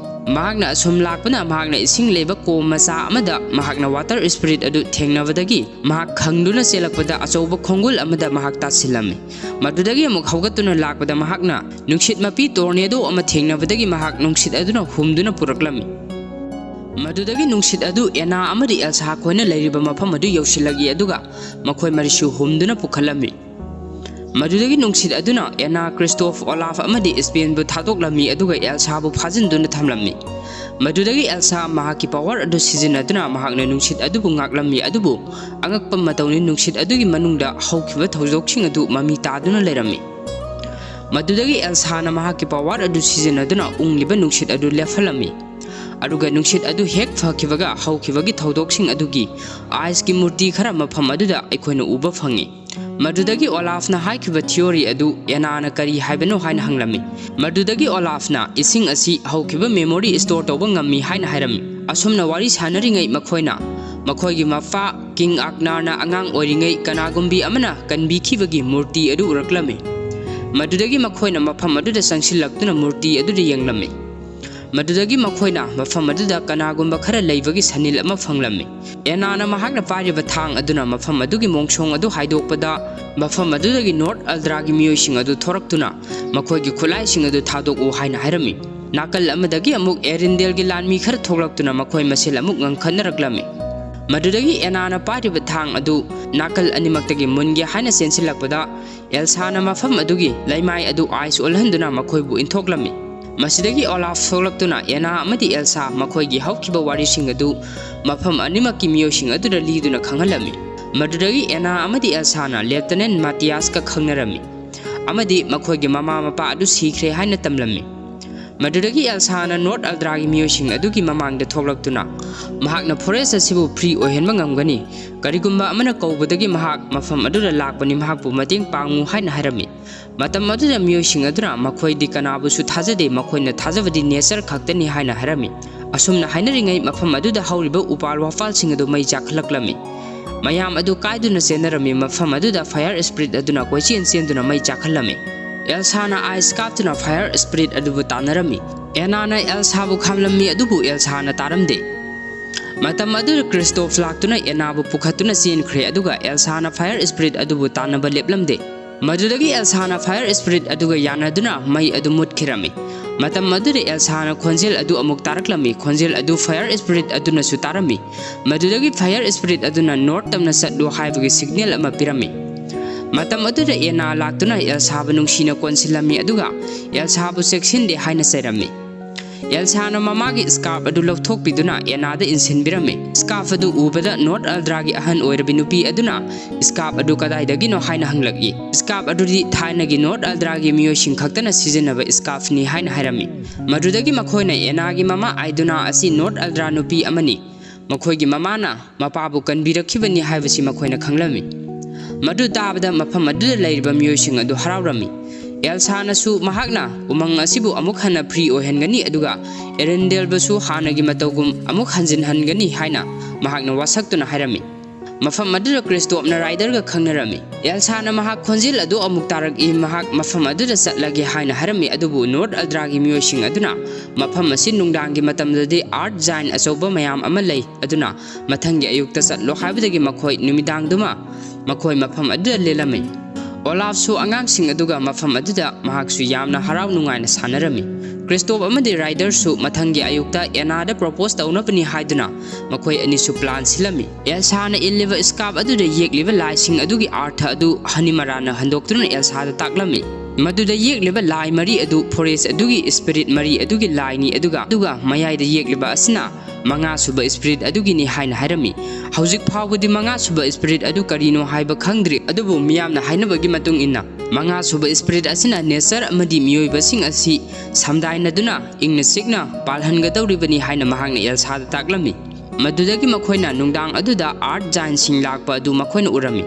ꯃꯍꯥꯛꯅ ꯑꯁꯨꯝ ꯂꯥꯛꯄꯅ ꯃꯍꯥꯛꯅ ꯏꯁꯤꯡ ꯂꯩꯕ ꯀꯣꯝ ꯃꯆꯥ ꯑꯃꯗ ꯃꯍꯥꯛꯅ ꯋꯥꯇꯔ ꯁ꯭ꯄꯤꯔꯤꯠ ꯑꯗꯨ ꯊꯦꯡꯅꯕꯗꯒꯤ ꯃꯍꯥꯛ ꯈꯪꯗꯨꯅ ꯆꯦꯜꯂꯛꯄꯗ ꯑꯆꯧꯕ ꯈꯣꯡꯒꯨꯜ ꯑꯃꯗ ꯃꯍꯥꯛ ꯇꯥꯁꯤꯜꯂꯝꯃꯤ꯫ ꯃꯗꯨꯗꯒꯤ ꯑꯃꯨꯛ ꯍꯧꯒꯠꯇꯨꯅ ꯂꯥꯛꯄꯗ ꯃꯍꯥꯛꯅ ꯅꯨꯡꯁꯤꯠ ꯃꯄꯤ ꯇꯣꯔꯅꯦꯗꯣ ꯑꯃ ꯊꯦꯡꯅꯕꯗꯒꯤ ꯃꯍꯥꯛ ꯅꯨꯡꯁꯤꯠ ꯑꯗꯨꯅ ꯍꯨꯝꯗꯨꯅ ꯄꯨꯔꯛꯂꯝꯃꯤ꯫ ꯃꯗꯨꯗꯒꯤ ꯅꯨꯡꯁꯤꯠ ꯑꯗꯨ ꯑꯦꯅꯥ ꯑꯃꯗꯤ ꯑꯦꯜꯁꯥ ꯈꯣꯏꯅ ꯂꯩꯔꯤꯕ ꯃꯐꯝ ꯑꯗꯨ ꯌꯧꯁꯤꯜꯂꯛꯏ, ꯑꯗꯨꯒ ꯃꯈꯣꯏ ꯃꯔꯤꯁꯨ ꯍꯨꯝꯗꯨꯅ ꯄꯨꯈꯠꯂꯝꯃꯤ꯫ ꯃꯗꯨꯗꯒꯤ ꯅꯨꯡꯁꯤꯠ ꯑꯗꯨꯅ ꯑꯦꯅꯥ, ꯀ꯭ꯔꯤꯁꯇꯣꯐ, ꯑꯣꯂꯥꯐ ꯑꯃꯗꯤ ꯏꯁꯄꯦꯟꯕꯨ ꯊꯥꯗꯣꯛꯂꯝꯃꯤ, ꯑꯗꯨꯒ ꯑꯦꯜꯁꯥꯕꯨ ꯐꯥꯖꯤꯟꯗꯨꯅ ꯊꯝꯂꯝꯃꯤ꯫ ꯃꯗꯨꯗꯒꯤ ꯑꯦꯜꯁꯥ ꯃꯍꯥꯛꯀꯤ ꯄꯋꯥꯔ ꯑꯗꯨ ꯁꯤꯖꯤꯟꯅꯗꯨꯅ ꯃꯍꯥꯛꯅ ꯅꯨꯡꯁꯤꯠ ꯑꯗꯨꯕꯨ ꯉꯥꯛꯂꯝꯃꯤ, ꯑꯗꯨꯕꯨ ꯑꯉꯛꯄ ꯃꯇꯧꯅꯤ, ꯅꯨꯡꯁꯤꯠ ꯑꯗꯨꯒꯤ ꯃꯅꯨꯡꯗ ꯍꯧꯈꯤꯕ ꯊꯧꯗꯣꯛꯁꯤꯡ ꯑꯗꯨ ꯃꯃꯤ ꯇꯥꯗꯨꯅ ꯂꯩꯔꯝꯃꯤ꯫ ꯃꯗꯨꯗꯒꯤ ꯑꯦꯜꯁꯥꯅ ꯃꯍꯥꯛꯀꯤ ꯄꯋꯥꯔ ꯑꯗꯨ ꯁꯤꯖꯤꯟꯅꯗꯨꯅ ꯎꯪꯂꯤꯕ ꯅꯨꯡꯁꯤꯠ ꯑꯗꯨ ꯂꯦꯞꯍꯜꯂꯝꯃꯤ, ꯑꯗꯨꯒ ꯅꯨꯡꯁꯤꯠ ꯑꯗꯨ ꯍꯦꯛ ꯐꯈꯤꯕꯒ ꯍꯧꯈꯤꯕꯒꯤ ꯊꯧꯗꯣꯛꯁꯤꯡ ꯑꯗꯨꯒꯤ ꯑꯥꯏꯁꯀꯤ ꯃꯨꯔꯇꯤ ꯈꯔ ꯃꯐꯝ ꯑꯗꯨꯗ ꯑꯩꯈꯣꯏꯅ ꯎꯕ ꯐꯪꯉꯤ꯫ ꯃꯗꯨꯗꯒꯤ ꯑꯣꯂꯥꯐꯅ ꯍꯥꯏꯈꯤꯕ ꯊꯤꯑꯣꯔꯤ ꯑꯗꯨ ꯑꯦꯅꯥꯅ ꯀꯔꯤ ꯍꯥꯏꯕꯅꯣ ꯍꯥꯏꯅ ꯍꯪꯂꯝꯃꯤ꯫ ꯃꯗꯨꯗꯒꯤ ꯑꯣꯂꯥꯐꯅ ꯏꯁꯤꯡ ꯑꯁꯤ ꯍꯧꯈꯤꯕ ꯃꯦꯃꯣꯔꯤ ꯁ꯭ꯇꯣꯔ ꯇꯧꯕ ꯉꯝꯃꯤ ꯍꯥꯏꯅ ꯍꯥꯏꯔꯝꯃꯤ꯫ ꯑꯁꯨꯝꯅ ꯋꯥꯔꯤ ꯁꯥꯟꯅꯔꯤꯉꯩ ꯃꯈꯣꯏꯅ ꯃꯈꯣꯏꯒꯤ ꯃꯄꯥ ꯀꯤꯡ ꯑꯛꯅꯥꯔꯅ ꯑꯉꯥꯡ ꯑꯣꯏꯔꯤꯉꯩ ꯀꯅꯥꯒꯨꯝꯕꯤ ꯑꯃꯅ ꯀꯟꯕꯤꯈꯤꯕꯒꯤ ꯃꯨꯔꯇꯤ ꯑꯗꯨ ꯎꯔꯛꯂꯝꯃꯤ꯫ ꯃꯗꯨꯗꯒꯤ ꯃꯈꯣꯏꯅ ꯃꯐꯝ ꯑꯗꯨꯗ ꯆꯪꯁꯤꯜꯂꯛꯇꯨꯅ ꯃꯨꯔꯇꯤ ꯑꯗꯨꯗ ꯌꯦꯡꯂꯝꯃꯤ꯫ ꯃꯗꯨꯗꯒꯤ ꯃꯈꯣꯏꯅ ꯃꯐꯝ ꯑꯗꯨꯗ ꯀꯅꯥꯒꯨꯝꯕ ꯈꯔ ꯂꯩꯕꯒꯤ ꯁꯅꯤꯜ ꯑꯃ ꯐꯪꯂꯝꯃꯤ꯫ ꯑꯦꯅꯥꯅ ꯃꯍꯥꯛꯅ ꯄꯥꯏꯔꯤꯕ ꯊꯥꯡ ꯑꯗꯨꯅ ꯃꯐꯝ ꯑꯗꯨꯒꯤ ꯃꯣꯡꯁꯣꯡ ꯑꯗꯨ ꯍꯥꯏꯗꯣꯛꯄꯗ, ꯃꯐꯝ ꯑꯗꯨꯗꯒꯤ ꯅꯣꯔꯠ ꯑꯜꯗ꯭ꯔꯥꯒꯤ ꯃꯤꯑꯣꯏꯁꯤꯡ ꯑꯗꯨ ꯊꯣꯔꯛꯇꯨꯅ ꯃꯈꯣꯏꯒꯤ ꯈꯨꯠꯂꯥꯏꯁꯤꯡ ꯑꯗꯨ ꯊꯥꯗꯣꯛꯎ ꯍꯥꯏꯅ ꯍꯥꯏꯔꯝꯃꯤ꯫ ꯅꯥꯀꯜ ꯑꯃꯗꯒꯤ ꯑꯃꯨꯛ ꯑꯦꯔꯤꯟꯗꯦꯜꯒꯤ ꯂꯥꯟꯃꯤ ꯈꯔ ꯊꯣꯛꯂꯛꯇꯨꯅ ꯃꯈꯣꯏ ꯃꯁꯦꯜ ꯑꯃꯨꯛ ꯉꯝꯈꯠꯅꯔꯛꯂꯝꯃꯤ꯫ ꯃꯗꯨꯗꯒꯤ ꯑꯦꯅꯥꯅ ꯄꯥꯏꯔꯤꯕ ꯊꯥꯡ ꯑꯗꯨ ꯅꯥꯀꯜ ꯑꯅꯤꯃꯛꯇꯒꯤ ꯃꯨꯟꯒꯦ ꯍꯥꯏꯅ ꯆꯦꯟꯁꯤꯜꯂꯛꯄꯗ, ꯑꯦꯜꯁꯥꯅ ꯃꯐꯝ ꯑꯗꯨꯒꯤ ꯂꯩꯃꯥꯏ ꯑꯗꯨ ꯑꯥꯏꯁ ꯑꯣꯜꯍꯟꯗꯨꯅ ꯃꯈꯣꯏꯕꯨ ꯏꯟꯊꯣꯛꯂꯝꯃꯤ꯫ ꯃꯁꯤꯗꯒꯤ ꯑꯣꯂꯥꯐ ꯊꯣꯛꯂꯛꯇꯨꯅ ꯑꯦꯅꯥ ꯑꯃꯗꯤ ꯑꯦꯜꯁꯥ ꯃꯈꯣꯏꯒꯤ ꯍꯧꯈꯤꯕ ꯋꯥꯔꯤꯁꯤꯡ ꯑꯗꯨ ꯃꯐꯝ ꯑꯅꯤꯃꯛꯀꯤ ꯃꯤꯑꯣꯏꯁꯤꯡ ꯑꯗꯨꯗ ꯂꯤꯗꯨꯅ ꯈꯪꯍꯜꯂꯝꯃꯤ꯫ ꯃꯗꯨꯗꯒꯤ ꯑꯦꯅꯥ ꯑꯃꯗꯤ ꯑꯦꯜꯁꯥꯅ ꯂꯦꯐꯇꯅꯦꯟ ꯃꯥꯇꯤꯌꯥꯁꯀ ꯈꯪꯅꯔꯝꯃꯤ ꯑꯃꯗꯤ ꯃꯈꯣꯏꯒꯤ ꯃꯃꯥ ꯃꯄꯥ ꯑꯗꯨ ꯁꯤꯈ꯭ꯔꯦ ꯍꯥꯏꯅ ꯇꯝꯂꯝꯃꯤ꯫ ꯃꯗꯨꯗꯒꯤ ꯑꯦꯜꯁꯥꯅ ꯅꯣꯔꯠ ꯑꯜꯗ꯭ꯔꯥꯒꯤ ꯃꯤꯑꯣꯏꯁꯤꯡ ꯑꯗꯨꯒꯤ ꯃꯃꯥꯡꯗ ꯊꯣꯛꯂꯛꯇꯨꯅ ꯃꯍꯥꯛꯅ ꯐꯣꯔꯦꯁ ꯑꯁꯤꯕꯨ ꯐ꯭ꯔꯤ ꯑꯣꯏꯍꯟꯕ ꯉꯝꯒꯅꯤ, ꯀꯔꯤꯒꯨꯝꯕ ꯑꯃꯅ ꯀꯧꯕꯗꯒꯤ ꯃꯍꯥꯛ ꯃꯐꯝ ꯑꯗꯨꯗ ꯂꯥꯛꯄꯅꯤ, ꯃꯍꯥꯛꯄꯨ ꯃꯇꯦꯡ ꯄꯥꯡꯉꯨ ꯍꯥꯏꯅ ꯍꯥꯏꯔꯝꯃꯤ꯫ ꯃꯇꯝ ꯑꯗꯨꯗ ꯃꯤꯑꯣꯏꯁꯤꯡ ꯑꯗꯨꯅ ꯃꯈꯣꯏꯗꯤ ꯀꯅꯥꯕꯨꯁꯨ ꯊꯥꯖꯗꯦ, ꯃꯈꯣꯏꯅ ꯊꯥꯖꯕꯗꯤ ꯅꯦꯆꯔ ꯈꯛꯇꯅꯤ ꯍꯥꯏꯅ ꯍꯥꯏꯔꯝꯃꯤ꯫ ꯑꯁꯨꯝꯅ ꯍꯥꯏꯅꯔꯤꯉꯩ ꯃꯐꯝ ꯑꯗꯨꯗ ꯍꯧꯔꯤꯕ ꯎꯄꯥꯜ ꯋꯥꯄꯥꯜꯁꯤꯡ ꯑꯗꯨ ꯃꯩ ꯆꯥꯛꯈꯠꯂꯛꯂꯝꯃꯤ꯫ ꯃꯌꯥꯝ ꯑꯗꯨ ꯀꯥꯏꯗꯨꯅ ꯆꯦꯟꯅꯔꯝꯃꯤ꯫ ꯃꯐꯝ ꯑꯗꯨꯗ fire spirit ꯑꯗꯨꯅ ꯀꯣꯏꯆꯦꯟ ꯆꯦꯟꯗꯨꯅ ꯃꯩ ꯆꯥꯛꯍꯜꯂꯝꯃꯤ꯫ ꯑꯦꯜꯁꯥꯅ ice ꯀꯥꯞꯇꯨꯅ fire spirit ꯑꯗꯨꯕꯨ ꯇꯥꯟꯅꯔꯝꯃꯤ꯫ ꯑꯦꯅꯥꯅ ꯑꯦꯜꯁꯥꯕꯨ ꯈꯥꯝꯂꯝꯃꯤ, ꯑꯗꯨꯕꯨ ꯑꯦꯜꯁꯥꯅ ꯇꯥꯔꯝꯗꯦ꯫ ꯃꯇꯝ ꯑꯗꯨꯗ ꯀ꯭ꯔꯤꯁꯇꯣꯐ ꯂꯥꯛꯇꯨꯅ ꯑꯦꯅꯥꯕꯨ ꯄꯨꯈꯠꯇꯨꯅ ꯆꯦꯟꯈ꯭ꯔꯦ, ꯑꯗꯨꯒ ꯑꯦꯜꯁꯥꯅ fire spirit ꯑꯗꯨꯕꯨ ꯇꯥꯟꯅꯕ ꯂꯦꯞꯂꯝꯗꯦ꯫ ꯃꯗꯨꯗꯒꯤ ꯑꯦꯜꯁꯥꯅ fire spirit ꯑꯗꯨꯒ ꯌꯥꯅꯗꯨꯅ ꯃꯩ ꯑꯗꯨ ꯃꯨꯠꯈꯤꯔꯝꯃꯤ꯫ ꯃꯇꯝ ꯑꯗꯨꯗ ꯑꯦꯜꯁꯥꯅ ꯈꯣꯟꯖꯦꯜ ꯑꯗꯨ ꯑꯃꯨꯛ ꯇꯥꯔꯛꯂꯝꯃꯤ꯫ ꯈꯣꯟꯖꯦꯜ ꯑꯗꯨ fire spirit ꯑꯗꯨꯅꯁꯨ ꯇꯥꯔꯝꯃꯤ꯫ ꯃꯗꯨꯗꯒꯤ fire spirit ꯑꯗꯨꯅ ꯅꯣꯔꯠ ꯇꯝꯅ ꯆꯠꯂꯨ ꯍꯥꯏꯕꯒꯤ ꯁꯤꯒꯅꯦꯜ ꯑꯃ ꯄꯤꯔꯝꯃꯤ꯫ ꯃꯇꯝ ꯑꯗꯨꯗ ꯑꯦꯅꯥ ꯂꯥꯛꯇꯨꯅ ꯑꯦꯜꯁꯥꯕꯨ ꯅꯨꯡꯁꯤꯅ ꯀꯣꯟꯁꯤꯜꯂꯝꯃꯤ, ꯑꯗꯨꯒ ꯑꯦꯜꯁꯥꯕꯨ ꯆꯦꯛꯁꯤꯟꯗꯦ ꯍꯥꯏꯅ ꯆꯩꯔꯝꯃꯤ꯫ ꯑꯦꯜꯁꯥꯅ ꯃꯃꯥꯒꯤ scarf ꯑꯗꯨ ꯂꯧꯊꯣꯛꯄꯤꯗꯨꯅ ꯑꯦꯅꯥꯗ ꯏꯟꯁꯤꯟꯕꯤꯔꯝꯃꯤ꯫ Scarf ꯑꯗꯨ ꯎꯕꯗ ꯅꯣꯔꯠ ꯑꯜꯗ꯭ꯔꯥꯒꯤ ꯑꯍꯟ ꯑꯣꯏꯔꯕꯤ ꯅꯨꯄꯤ ꯑꯗꯨꯅ scarf ꯑꯗꯨ ꯀꯗꯥꯏꯗꯒꯤꯅꯣ ꯍꯥꯏꯅ ꯍꯪꯂꯛꯏ꯫ Scarf ꯑꯗꯨꯗꯤ ꯊꯥꯏꯅꯒꯤ ꯅꯣꯔꯠ ꯑꯜꯗ꯭ꯔꯥꯒꯤ ꯃꯤꯑꯣꯏꯁꯤꯡ ꯈꯛꯇꯅ ꯁꯤꯖꯤꯟꯅꯕ scarfꯅꯤ ꯍꯥꯏꯅ ꯍꯥꯏꯔꯝꯃꯤ꯫ ꯃꯗꯨꯗꯒꯤ ꯃꯈꯣꯏꯅ ꯑꯦꯅꯥꯒꯤ ꯃꯃꯥ ꯑꯥꯏꯗꯨꯅꯥ ꯑꯁꯤ ꯅꯣꯔꯠ ꯑꯜꯗ꯭ꯔꯥ ꯅꯨꯄꯤ ꯑꯃꯅꯤ, ꯃꯈꯣꯏꯒꯤ ꯃꯃꯥꯅ ꯃꯄꯥꯕꯨ ꯀꯟꯕꯤꯔꯛꯈꯤꯕꯅꯤ ꯍꯥꯏꯕꯁꯤ ꯃꯈꯣꯏꯅ ꯈꯪꯂꯝꯃꯤ꯫ ꯃꯗꯨ ꯇꯥꯕꯗ ꯃꯐꯝ ꯑꯗꯨꯗ ꯂꯩꯔꯤꯕ ꯃꯤꯑꯣꯏꯁꯤꯡ ꯑꯗꯨ ꯍꯔꯥꯎꯔꯝꯃꯤ꯫ ꯑꯦꯜꯁꯥꯅꯁꯨ ꯃꯍꯥꯛꯅ ꯎꯃꯪ ꯑꯁꯤꯕꯨ ꯑꯃꯨꯛ ꯍꯟꯅ free ꯑꯣꯏꯍꯟꯒꯅꯤ, ꯑꯗꯨꯒ ꯑꯦꯔꯦꯟꯗꯦꯜꯕꯨꯁꯨ ꯍꯥꯟꯅꯒꯤ ꯃꯇꯧꯒꯨꯝ ꯑꯃꯨꯛ ꯍꯟꯖꯤꯟꯍꯟꯒꯅꯤ ꯍꯥꯏꯅ ꯃꯍꯥꯛꯅ ꯋꯥꯁꯛꯇꯨꯅ ꯍꯥꯏꯔꯝꯃꯤ꯫ ꯃꯐꯝ ꯑꯗꯨꯗ ꯀ꯭ꯔꯤꯁꯇꯣꯞꯅ ꯔꯥꯏꯗꯔꯒ ꯈꯪꯅꯔꯝꯃꯤ꯫ ꯑꯦꯜꯁꯥꯅ ꯃꯍꯥꯛ ꯈꯣꯟꯖꯦꯜ ꯑꯗꯨ ꯑꯃꯨꯛ ꯇꯥꯔꯛꯏ꯫ ꯃꯍꯥꯛ ꯃꯐꯝ ꯑꯗꯨꯗ ꯆꯠꯂꯒꯦ ꯍꯥꯏꯅ ꯍꯥꯏꯔꯝꯃꯤ, ꯑꯗꯨꯕꯨ ꯅꯣꯔꯠ ꯑꯜꯗ꯭ꯔꯥꯒꯤ ꯃꯤꯑꯣꯏꯁꯤꯡ ꯑꯗꯨꯅ ꯃꯐꯝ ꯑꯁꯤ ꯅꯨꯡꯗꯥꯡꯒꯤ ꯃꯇꯝꯗꯗꯤ earth giant ꯑꯆꯧꯕ ꯃꯌꯥꯝ ꯑꯃ ꯂꯩ, ꯑꯗꯨꯅ ꯃꯊꯪꯒꯤ ꯑꯌꯨꯛꯇ ꯆꯠꯂꯣ ꯍꯥꯏꯕꯗꯒꯤ ꯃꯈꯣꯏ ꯅꯨꯃꯤꯗꯥꯡꯗꯨꯃ ꯃꯈꯣꯏ ꯃꯐꯝ ꯑꯗꯨꯗ ꯂꯦꯜꯂꯝꯃꯤ꯫ ꯑꯣꯂꯥꯐꯁꯨ ꯑꯉꯥꯡꯁꯤꯡ ꯑꯗꯨꯒ ꯃꯐꯝ ꯑꯗꯨꯗ ꯃꯍꯥꯛꯁꯨ ꯌꯥꯝꯅ ꯍꯔꯥꯎ ꯅꯨꯡꯉꯥꯏꯅ ꯁꯥꯟꯅꯔꯝꯃꯤ꯫ ꯀ꯭ꯔꯤꯁꯇꯣꯞ ꯑꯃꯗꯤ ꯔꯥꯏꯗꯔꯁꯨ ꯃꯊꯪꯒꯤ ꯑꯌꯨꯛꯇ ꯑꯦꯅꯥꯗ propose ꯇꯧꯅꯕꯅꯤ ꯍꯥꯏꯗꯨꯅ ꯃꯈꯣꯏ ꯑꯅꯤꯁꯨ plan ꯁꯤꯜꯂꯝꯃꯤ꯫ ꯑꯦꯜꯁꯥꯅ ꯏꯜꯂꯤꯕ scarf ꯑꯗꯨꯗ ꯌꯦꯛꯂꯤꯕ ꯂꯥꯏꯁꯤꯡ ꯑꯗꯨꯒꯤ ꯑꯔꯊ ꯑꯗꯨ ꯍꯅꯤꯃꯔꯥꯅ ꯍꯟꯗꯣꯛꯇꯨꯅ ꯑꯦꯜꯁꯥꯗ ꯇꯥꯛꯂꯝꯃꯤ꯫ ꯃꯗꯨꯗ ꯌꯦꯛꯂꯤꯕ ꯂꯥꯏ ꯃꯔꯤ ꯑꯗꯨ forest ꯑꯗꯨꯒꯤ spirit ꯃꯔꯤ ꯑꯗꯨꯒꯤ ꯂꯥꯏꯅꯤ, ꯑꯗꯨꯒ, ꯑꯗꯨꯒ ꯃꯌꯥꯏꯗ ꯌꯦꯛꯂꯤꯕ ꯑꯁꯤꯅ ꯃꯉꯥꯁꯨꯕ spirit ꯑꯗꯨꯒꯤꯅꯤ ꯍꯥꯏꯅ ꯍꯥꯏꯔꯝꯃꯤ꯫ ꯍꯧꯖꯤꯛ ꯐꯥꯎꯕꯗꯤ ꯃꯉꯥꯁꯨꯕ spirit ꯑꯗꯨ ꯀꯔꯤꯅꯣ ꯍꯥꯏꯕ ꯈꯪꯗ꯭ꯔꯤ, ꯑꯗꯨꯕꯨ ꯃꯤꯌꯥꯝꯅ ꯍꯥꯏꯅꯕꯒꯤ ꯃꯇꯨꯡ ꯏꯟꯅ ꯃꯉꯥꯁꯨꯕ spirit ꯑꯁꯤꯅ nature ꯑꯃꯗꯤ ꯃꯤꯑꯣꯏꯕꯁꯤꯡ ꯑꯁꯤ ꯁꯝꯗꯥꯏꯅꯗꯨꯅ ꯏꯪꯅ ꯆꯤꯛꯅ ꯄꯥꯜꯍꯟꯒꯗꯧꯔꯤꯕꯅꯤ ꯍꯥꯏꯅ ꯃꯍꯥꯛꯅ ꯑꯦꯜꯁꯥꯗ ꯇꯥꯛꯂꯝꯃꯤ꯫ ꯃꯗꯨꯗꯒꯤ ꯃꯈꯣꯏꯅ ꯅꯨꯡꯗꯥꯡ ꯑꯗꯨꯗ earth giantꯁꯤꯡ ꯂꯥꯛꯄ ꯑꯗꯨ ꯃꯈꯣꯏꯅ ꯎꯔꯝꯃꯤ꯫